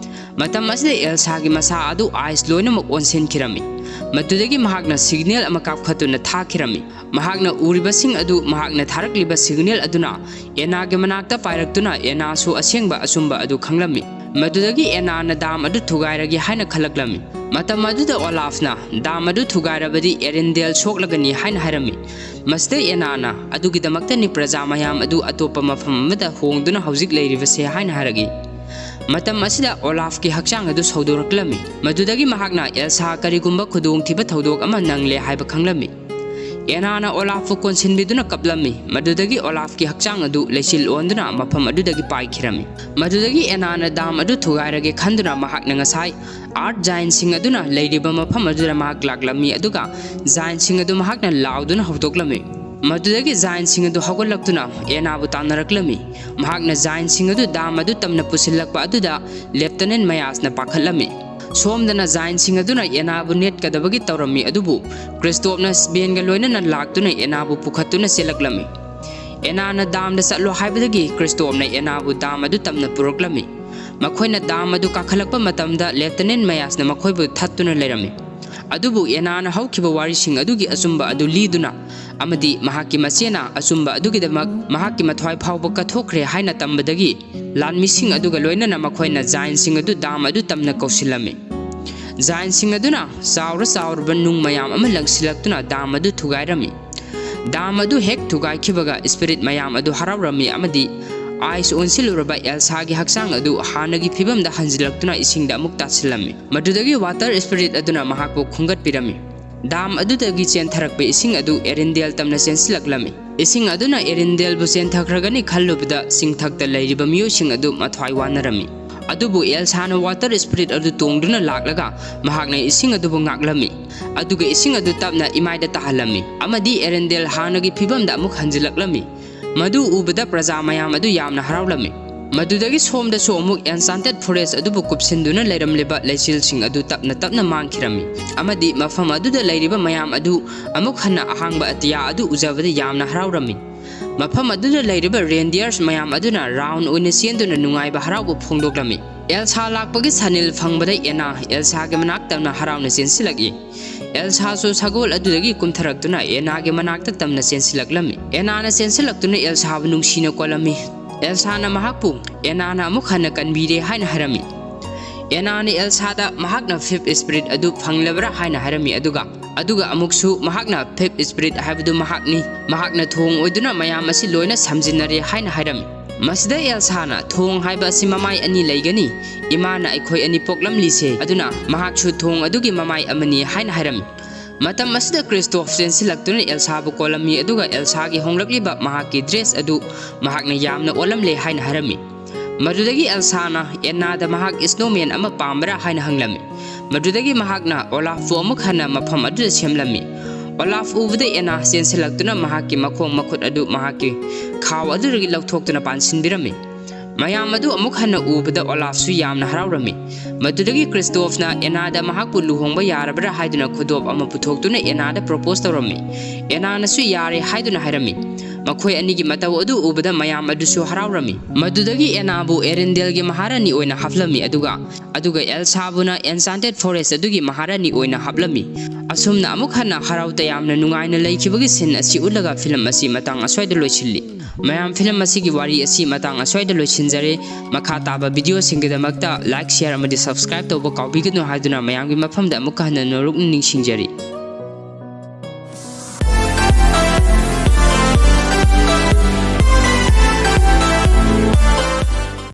ꯃꯇꯝ ꯑꯁꯤꯗ ꯑꯦꯜꯁꯥꯒꯤ ꯃꯁꯥ ꯑꯗꯨ ꯑꯥꯏꯁ ꯂꯣꯏꯅꯃꯛ ꯑꯣꯟꯁꯤꯟꯈꯤꯔꯝꯃꯤ꯫ ꯃꯗꯨꯗꯒꯤ ꯃꯍꯥꯛꯅ ꯁꯤꯒꯅꯦꯜ ꯑꯃ ꯀꯥꯞꯈꯠꯇꯨꯅ ꯊꯥꯈꯤꯔꯝꯃꯤ꯫ ꯃꯍꯥꯛꯅ ꯎꯔꯤꯕꯁꯤꯡ ꯑꯗꯨ ꯃꯍꯥꯛꯅ ꯊꯥꯔꯛꯂꯤꯕ ꯁꯤꯒꯅꯦꯜ ꯑꯗꯨꯅ ꯑꯦꯅꯥꯒꯤ ꯃꯅꯥꯛꯇ ꯄꯥꯏꯔꯛꯇꯨꯅ ꯑꯦꯅꯥꯁꯨ ꯑꯁꯦꯡꯕ ꯑꯆꯨꯝꯕ ꯑꯗꯨ ꯈꯪꯂꯝꯃꯤ꯫ ꯃꯗꯨꯗꯒꯤ ꯑꯦꯅꯥꯅ ꯗꯥꯝ ꯑꯗꯨ ꯊꯨꯒꯥꯏꯔꯒꯦ ꯍꯥꯏꯅ ꯈꯜꯂꯛꯂꯝꯃꯤ꯫ ꯃꯇꯝ ꯑꯗꯨꯗ ꯑꯣꯂꯥꯐꯅ ꯗꯥꯝ ꯑꯗꯨ ꯊꯨꯒꯥꯏꯔꯕꯗꯤ ꯑꯦꯔꯦꯟꯗꯦꯜ ꯁꯣꯛꯂꯒꯅꯤ ꯍꯥꯏꯅ ꯍꯥꯏꯔꯝꯃꯤ꯫ ꯃꯁꯤꯗ ꯑꯦꯅꯥꯅ ꯑꯗꯨꯒꯤꯗꯃꯛꯇꯅꯤ ꯄ꯭ꯔꯖꯥ ꯃꯌꯥꯝ ꯑꯗꯨ ꯑꯇꯣꯞꯄ ꯃꯐꯝ ꯑꯃꯗ ꯍꯣꯡꯗꯨꯅ ꯍꯧꯖꯤꯛ ꯂꯩꯔꯤꯕꯁꯦ ꯍꯥꯏꯅ ꯍꯥꯏꯔꯛꯏ꯫ ꯃꯇꯝ ꯑꯁꯤꯗ ꯑꯣꯂꯥꯐꯀꯤ ꯍꯛꯆꯥꯡ ꯑꯗꯨ ꯁꯧꯗꯣꯔꯛꯂꯝꯃꯤ꯫ ꯃꯗꯨꯗꯒꯤ ꯃꯍꯥꯛꯅ ꯑꯦꯜꯁꯥ ꯀꯔꯤꯒꯨꯝꯕ ꯈꯨꯗꯣꯡꯊꯤꯕ ꯊꯧꯗꯣꯛ ꯑꯃ ꯅꯪꯂꯦ ꯍꯥꯏꯕ ꯈꯪꯂꯝꯃꯤ꯫ ꯑꯦꯅꯥꯅ ꯑꯣꯂꯥꯐꯄꯨ ꯀꯣꯟꯁꯤꯟꯕꯤꯗꯨꯅ ꯀꯞꯂꯝꯃꯤ꯫ ꯃꯗꯨꯗꯒꯤ ꯑꯣꯂꯥꯐꯀꯤ ꯍꯛꯆꯥꯡ ꯑꯗꯨ ꯂꯩꯆꯤꯜ ꯑꯣꯟꯗꯨꯅ ꯃꯐꯝ ꯑꯗꯨꯗꯒꯤ ꯄꯥꯏꯈꯤꯔꯝꯃꯤ꯫ ꯃꯗꯨꯗꯒꯤ ꯑꯦꯅꯥꯅ ꯗꯥꯝ ꯑꯗꯨ ꯊꯨꯒꯥꯏꯔꯒꯦ ꯈꯟꯗꯨꯅ ꯃꯍꯥꯛꯅ ꯉꯁꯥꯏ ꯑꯥꯔꯠ ꯖꯥꯏꯟꯁꯤꯡ ꯑꯗꯨꯅ ꯂꯩꯔꯤꯕ ꯃꯐꯝ ꯑꯗꯨꯗ ꯃꯍꯥꯛ ꯂꯥꯛꯂꯝꯃꯤ, ꯑꯗꯨꯒ ꯖꯥꯏꯟꯁꯤꯡ ꯑꯗꯨ ꯃꯍꯥꯛꯅ ꯂꯥꯎꯗꯨꯅ ꯍꯧꯗꯣꯛꯂꯝꯃꯤ꯫ ꯃꯗꯨꯗꯒꯤ ꯖꯥꯏꯟꯁꯤꯡ ꯑꯗꯨ ꯍꯧꯒꯠꯂꯛꯇꯨꯅ ꯑꯦꯅꯥꯕꯨ ꯇꯥꯟꯅꯔꯛꯂꯝꯃꯤ꯫ ꯃꯍꯥꯛꯅ ꯖꯥꯏꯟꯁꯤꯡ ꯑꯗꯨ ꯗꯥꯝ ꯑꯗꯨ ꯇꯝꯅ ꯄꯨꯁꯤꯜꯂꯛꯄ ꯑꯗꯨꯗ ꯂꯦꯞꯇꯅꯦꯟ ꯃꯌꯥꯁꯅ ꯄꯥꯈꯠꯂꯝꯃꯤ꯫ ꯁꯣꯝꯗꯅ ꯖꯥꯏꯟꯁꯤꯡ ꯑꯗꯨꯅ ꯑꯦꯅꯥꯕꯨ ꯅꯦꯠꯀꯗꯕꯒꯤ ꯇꯧꯔꯝꯃꯤ, ꯑꯗꯨꯕꯨ ꯀ꯭ꯔꯤꯁꯇꯣꯞꯅ ꯁ꯭ꯕꯦꯟꯒ ꯂꯣꯏꯅꯅ ꯂꯥꯛꯇꯨꯅ ꯑꯦꯅꯥꯕꯨ ꯄꯨꯈꯠꯇꯨꯅ ꯆꯦꯜꯂꯛꯂꯝꯃꯤ꯫ ꯑꯦꯅꯥꯅ ꯗꯥꯝꯗ ꯆꯠꯂꯣ ꯍꯥꯏꯕꯗꯒꯤ ꯀ꯭ꯔꯤꯁꯇꯣꯞꯅ ꯑꯦꯅꯥꯕꯨ ꯗꯥꯝ ꯑꯗꯨ ꯇꯝꯅ ꯄꯨꯔꯛꯂꯝꯃꯤ꯫ ꯃꯈꯣꯏꯅ ꯗꯥꯝ ꯑꯗꯨ ꯀꯥꯈꯠꯂꯛꯄ ꯃꯇꯝꯗ ꯂꯦꯞꯇꯅꯦꯟ ꯃꯌꯥꯁꯅ ꯃꯈꯣꯏꯕꯨ ꯊꯠꯇꯨꯅ ꯂꯩꯔꯝꯃꯤ꯫ ꯑꯗꯨꯕꯨ ꯑꯦꯅꯥꯅ ꯍꯧꯈꯤꯕ ꯋꯥꯔꯤꯁꯤꯡ ꯑꯗꯨꯒꯤ ꯑꯆꯨꯝꯕ ꯑꯗꯨ ꯂꯤꯗꯨꯅ ꯑꯃꯗꯤ ꯃꯍꯥꯛꯀꯤ ꯃꯆꯦꯅ ꯑꯆꯨꯝꯕ ꯑꯗꯨꯒꯤꯗꯃꯛ ꯃꯍꯥꯛꯀꯤ ꯃꯊ꯭ꯋꯥꯏ ꯐꯥꯎꯕ ꯀꯠꯊꯣꯛꯈ꯭ꯔꯦ ꯍꯥꯏꯅ ꯇꯝꯕꯗꯒꯤ ꯂꯥꯟꯃꯤꯁꯤꯡ ꯑꯗꯨꯒ ꯂꯣꯏꯅꯅ ꯃꯈꯣꯏꯅ ꯖꯥꯏꯟꯁꯤꯡ ꯑꯗꯨ ꯗꯥꯝ ꯑꯗꯨ ꯇꯝꯅ ꯀꯧꯁꯤꯜꯂꯝꯃꯤ꯫ ꯖꯥꯏꯟꯁꯤꯡ ꯑꯗꯨꯅ ꯆꯥꯎꯔ ꯆꯥꯎꯔꯕ ꯅꯨꯡ ꯃꯌꯥꯝ ꯑꯃ ꯂꯪꯁꯤꯜꯂꯛꯇꯨꯅ ꯗꯥꯝ ꯑꯗꯨ ꯊꯨꯒꯥꯏꯔꯝꯃꯤ꯫ ꯗꯥꯝ ꯑꯗꯨ ꯍꯦꯛ ꯊꯨꯒꯥꯏꯈꯤꯕꯒ ꯁ꯭ꯄꯤꯔꯤꯠ ꯃꯌꯥꯝ ꯑꯗꯨ ꯍꯔꯥꯎꯔꯝꯃꯤ ꯑꯃꯗꯤ ꯑꯥꯏꯁ ꯑꯣꯟꯁꯤꯜꯂꯨꯔꯕ ꯑꯦꯜꯁꯥꯒꯤ ꯍꯛꯆꯥꯡ ꯑꯗꯨ ꯍꯥꯟꯅꯒꯤ ꯐꯤꯕꯝꯗ ꯍꯟꯖꯤꯜꯂꯛꯇꯨꯅ ꯏꯁꯤꯡꯗ ꯑꯃꯨꯛ ꯇꯥꯁꯤꯜꯂꯝꯃꯤ꯫ ꯃꯗꯨꯗꯒꯤ ꯋꯥꯇꯔ ꯁ꯭ꯄꯤꯔꯤꯠ ꯑꯗꯨꯅ ꯃꯍꯥꯛꯄꯨ ꯈꯨꯝꯒꯠꯄꯤꯔꯝꯃꯤ꯫ ꯗꯥꯝ ꯑꯗꯨꯗꯒꯤ ꯆꯦꯟꯊꯔꯛꯄ ꯏꯁꯤꯡ ꯑꯗꯨ ꯑꯦꯔꯤꯟꯗꯦꯜ ꯇꯝꯅ ꯆꯦꯟꯁꯤꯜꯂꯛꯂꯝꯃꯤ꯫ ꯏꯁꯤꯡ ꯑꯗꯨꯅ ꯑꯦꯔꯤꯟꯗꯦꯜꯕꯨ ꯆꯦꯟꯊꯈ꯭ꯔꯒꯅꯤ ꯈꯜꯂꯨꯕꯗ ꯆꯤꯡꯊꯛꯇ ꯂꯩꯔꯤꯕ ꯃꯤꯑꯣꯏꯁꯤꯡ ꯑꯗꯨ ꯃꯊ꯭ꯋꯥꯏ ꯋꯥꯅꯔꯝꯃꯤ꯫ ꯑꯗꯨꯕꯨ ꯑꯦꯜꯁꯥꯅ ꯋꯥꯇꯔ ꯁ꯭ꯄꯤꯔꯤꯠ ꯑꯗꯨ ꯇꯣꯡꯗꯨꯅ ꯂꯥꯛꯂꯒ ꯃꯍꯥꯛꯅ ꯏꯁꯤꯡ ꯑꯗꯨꯕꯨ ꯉꯥꯛꯂꯝꯃꯤ, ꯑꯗꯨꯒ ꯏꯁꯤꯡ ꯑꯗꯨ ꯇꯞꯅ ꯏꯃꯥꯏꯗ ꯇꯥꯍꯜꯂꯝꯃꯤ ꯑꯃꯗꯤ ꯑꯦꯔꯦꯟꯗꯦꯜ ꯍꯥꯟꯅꯒꯤ ꯐꯤꯕꯝꯗ ꯑꯃꯨꯛ ꯍꯟꯖꯤꯜꯂꯛꯂꯝꯃꯤ꯫ ꯃꯗꯨ ꯎꯕꯗ ꯄ꯭ꯔꯖꯥ ꯃꯌꯥꯝ ꯑꯗꯨ ꯌꯥꯝꯅ ꯍꯔꯥꯎꯂꯝꯃꯤ꯫ ꯃꯗꯨꯗꯒꯤ ꯁꯣꯝꯗꯁꯨ ꯑꯃꯨꯛ ꯑꯦꯟꯆꯥꯟꯇꯦꯗ ꯐꯣꯔꯦꯁ ꯑꯗꯨꯕꯨ ꯀꯨꯞꯁꯤꯟꯗꯨꯅ ꯂꯩꯔꯝꯂꯤꯕ ꯂꯩꯆꯤꯜꯁꯤꯡ ꯑꯗꯨ ꯇꯞꯅ ꯇꯞꯅ ꯃꯥꯡꯈꯤꯔꯝꯃꯤ, ꯑꯃꯗꯤ ꯃꯐꯝ ꯑꯗꯨꯗ ꯂꯩꯔꯤꯕ ꯃꯌꯥꯝ ꯑꯗꯨ ꯑꯃꯨꯛ ꯍꯟꯅ ꯑꯍꯥꯡꯕ ꯑꯇꯤꯌꯥ ꯑꯗꯨ ꯎꯖꯕꯗ ꯌꯥꯝꯅ ꯍꯔꯥꯎꯔꯝꯃꯤ꯫ ꯃꯐꯝ ꯑꯗꯨꯗ ꯂꯩꯔꯤꯕ ꯔꯦꯟꯗꯤꯌꯔꯁ ꯃꯌꯥꯝ ꯑꯗꯨꯅ ꯔꯥꯎꯟ ꯑꯣꯏꯅ ꯆꯦꯟꯗꯨꯅ ꯅꯨꯡꯉꯥꯏꯕ ꯍꯔꯥꯎꯕ ꯐꯣꯡꯗꯣꯛꯂꯝꯃꯤ꯫ ꯑꯦꯜꯁꯥ ꯂꯥꯛꯄꯒꯤ ꯁꯥꯅꯤꯜ ꯐꯪꯕꯗ ꯑꯦꯅꯥ ꯑꯦꯜꯁꯥꯒꯤ ꯃꯅꯥꯛ ꯇꯝꯅ ꯍꯔꯥꯎꯅ ꯆꯦꯟꯁꯤꯜꯂꯛꯏ꯫ ꯑꯦꯜꯁꯥꯁꯨ ꯁꯒꯣꯜ ꯑꯗꯨꯗꯒꯤ ꯀꯨꯝꯊꯔꯛꯇꯨꯅ ꯑꯦꯅꯥꯒꯤ ꯃꯅꯥꯛꯇ ꯇꯝꯅ ꯆꯦꯟꯁꯤꯜꯂꯛꯂꯝꯃꯤ꯫ ꯑꯦꯅꯥꯅ ꯆꯦꯟꯁꯤꯜꯂꯛꯇꯨꯅ ꯑꯦꯜꯁꯥꯕꯨ ꯅꯨꯡꯁꯤꯅ ꯀꯣꯜꯂꯝꯃꯤ꯫ ꯑꯦꯜꯁꯥꯅ ꯃꯍꯥꯛꯄꯨ ꯑꯦꯅꯥꯅ ꯑꯃꯨꯛ ꯍꯟꯅ ꯀꯟꯕꯤꯔꯦ ꯍꯥꯏꯅ ꯍꯥꯏꯔꯝꯃꯤ꯫ ꯑꯦꯅꯥꯅ ꯑꯦꯜꯁꯥꯗ ꯃꯍꯥꯛꯅ ꯐꯤꯐ ꯁ꯭ꯄꯤꯔꯤꯠ ꯑꯗꯨ ꯐꯪꯂꯕ꯭ꯔꯥ ꯍꯥꯏꯅ ꯍꯥꯏꯔꯝꯃꯤ, ꯑꯗꯨꯒ, ꯑꯗꯨꯒ ꯑꯃꯨꯛꯁꯨ ꯃꯍꯥꯛꯅ ꯐꯤꯐ ꯁ꯭ꯄꯤꯔꯤꯠ ꯍꯥꯏꯕꯗꯨ ꯃꯍꯥꯛꯅꯤ, ꯃꯍꯥꯛꯅ ꯊꯣꯡ ꯑꯣꯏꯗꯨꯅ ꯃꯌꯥꯝ ꯑꯁꯤ ꯂꯣꯏꯅ ꯁꯝꯖꯤꯟꯅꯔꯦ ꯍꯥꯏꯅ ꯍꯥꯏꯔꯝꯃꯤ꯫ ꯃꯁꯤꯗ ꯑꯦꯜꯁꯥꯅ, "ꯊꯣꯡ ꯍꯥꯏꯕ ꯑꯁꯤ ꯃꯃꯥꯏ ꯑꯅꯤ ꯂꯩꯒꯅꯤ꯫ ꯏꯃꯥꯅ ꯑꯩꯈꯣꯏ ꯑꯅꯤ ꯄꯣꯛꯂꯝꯂꯤꯁꯦ, ꯑꯗꯨꯅ ꯃꯍꯥꯛꯁꯨ ꯊꯣꯡ ꯑꯗꯨꯒꯤ ꯃꯃꯥꯏ ꯑꯃꯅꯤ" ꯍꯥꯏꯅ ꯍꯥꯏꯔꯝꯃꯤ꯫ ꯃꯇꯝ ꯑꯁꯤꯗ ꯀ꯭ꯔꯤꯁꯇꯣꯐ ꯆꯦꯟꯁꯤꯜꯂꯛꯇꯨꯅ ꯑꯦꯜꯁꯥꯕꯨ ꯀꯣꯜꯂꯝꯃꯤ, ꯑꯗꯨꯒ ꯑꯦꯜꯁꯥꯒꯤ ꯍꯣꯡꯂꯛꯂꯤꯕ ꯃꯍꯥꯛꯀꯤ ꯗ꯭ꯔꯦꯁ ꯑꯗꯨ ꯃꯍꯥꯛꯅ ꯌꯥꯝꯅ ꯑꯣꯜꯂꯝꯂꯦ ꯍꯥꯏꯅ ꯍꯥꯏꯔꯝꯃꯤ꯫ ꯃꯗꯨꯗꯒꯤ ꯑꯦꯜꯁꯥꯅ ꯑꯦꯟꯅꯥꯗ ꯃꯍꯥꯛ ꯁ꯭ꯅꯣꯃꯦꯟ ꯑꯃ ꯄꯥꯝꯕ꯭ꯔꯥ ꯍꯥꯏꯅ ꯍꯪꯂꯝꯃꯤ꯫ ꯃꯗꯨꯗꯒꯤ ꯃꯍꯥꯛꯅ ꯑꯣꯂꯥꯐꯄꯨ ꯑꯃꯨꯛ ꯍꯟꯅ ꯃꯐꯝ ꯑꯗꯨꯗ ꯁꯦꯝꯂꯝꯃꯤ꯫ ꯑꯣꯂꯥꯐ ꯎꯕꯗ ꯑꯦꯟꯅꯥ ꯆꯦꯟꯁꯤꯜꯂꯛꯇꯨꯅ ꯃꯍꯥꯛꯀꯤ ꯃꯈꯣꯡ ꯃꯈꯨꯠ ꯑꯗꯨ ꯃꯍꯥꯛꯀꯤ ꯈꯥꯎ ꯑꯗꯨꯗꯒꯤ ꯂꯧꯊꯣꯛꯇꯨꯅ ꯄꯥꯟꯁꯤꯟꯕꯤꯔꯝꯃꯤ꯫ ꯃꯌꯥꯝ ꯑꯗꯨ ꯑꯃꯨꯛ ꯍꯟꯅ ꯎꯕꯗ ꯑꯣꯂꯥꯐꯁꯨ ꯌꯥꯝꯅ ꯍꯔꯥꯎꯔꯝꯃꯤ꯫ ꯃꯗꯨꯗꯒꯤ ꯀ꯭ꯔꯤꯁꯇꯣꯐꯅ ꯑꯦꯟꯅꯥꯗ ꯃꯍꯥꯛꯄꯨ ꯂꯨꯍꯣꯡꯕ ꯌꯥꯔꯕ꯭ꯔꯥ ꯍꯥꯏꯗꯨꯅ ꯈꯨꯗꯣꯞ ꯑꯃ ꯄꯨꯊꯣꯛꯇꯨꯅ ꯑꯦꯟꯅꯥꯗ ꯄ꯭ꯔꯣꯄꯣꯁ ꯇꯧꯔꯝꯃꯤ꯫ ꯑꯦꯟꯅꯥꯅꯁꯨ ꯌꯥꯔꯦ ꯍꯥꯏꯗꯨꯅ ꯍꯥꯏꯔꯝꯃꯤ꯫ ꯃꯈꯣꯏ ꯑꯅꯤꯒꯤ ꯃꯇꯧ ꯑꯗꯨ ꯎꯕꯗ ꯃꯌꯥꯝ ꯑꯗꯨꯁꯨ ꯍꯔꯥꯎꯔꯝꯃꯤ꯫ ꯃꯗꯨꯗꯒꯤ ꯑꯦꯟꯅꯥꯕꯨ ꯑꯦꯔꯦꯟꯗꯦꯜꯒꯤ ꯃꯍꯥꯔꯥꯅꯤ ꯑꯣꯏꯅ ꯍꯥꯞꯂꯝꯃꯤ, ꯑꯗꯨꯒ ꯑꯗꯨꯒ ꯑꯦꯜꯁꯥꯕꯨꯅ ꯑꯦꯟꯆꯥꯟꯇꯦꯗ ꯐꯣꯔꯦꯁ ꯑꯗꯨꯒꯤ ꯃꯍꯥꯔꯥꯅꯤ ꯑꯣꯏꯅ ꯍꯥꯞꯂꯝꯃꯤ꯫ ꯑꯁꯨꯝꯅ ꯑꯃꯨꯛ ꯍꯟꯅ ꯍꯔꯥꯎ ꯇꯌꯥꯝꯅ ꯅꯨꯡꯉꯥꯏꯅ ꯂꯩꯈꯤꯕꯒꯤ ꯁꯤꯟ ꯑꯁꯤ ꯎꯠꯂꯒ ꯐꯤꯂꯝ ꯑꯁꯤ ꯃꯇꯥꯡ ꯑꯁ꯭ꯋꯥꯏꯗ ꯂꯣꯏꯁꯤꯜꯂꯤ꯫ ꯃꯌꯥꯝ, ꯐꯤꯂꯝ ꯑꯁꯤꯒꯤ ꯋꯥꯔꯤ ꯑꯁꯤ ꯃꯇꯥꯡ ꯑꯁ꯭ꯋꯥꯏꯗ ꯂꯣꯏꯁꯤꯟꯖꯔꯦ꯫ ꯃꯈꯥ ꯇꯥꯕ ꯚꯤꯗꯤꯑꯣꯁꯤꯡꯒꯤꯗꯃꯛꯇ ꯂꯥꯏꯛ, ꯁꯤꯌꯔ ꯑꯃꯗꯤ ꯁꯕꯁꯀ꯭ꯔꯥꯏꯕ ꯇꯧꯕ ꯀꯥꯎꯕꯤꯒꯅꯨ ꯍꯥꯏꯗꯨꯅ ꯃꯌꯥꯝꯒꯤ ꯃꯐꯝꯗ ꯑꯃꯨꯛꯀ ꯍꯟꯅ ꯅꯣꯂꯨꯛꯅ ꯅꯤꯡꯁꯤꯡꯖꯔꯤ꯫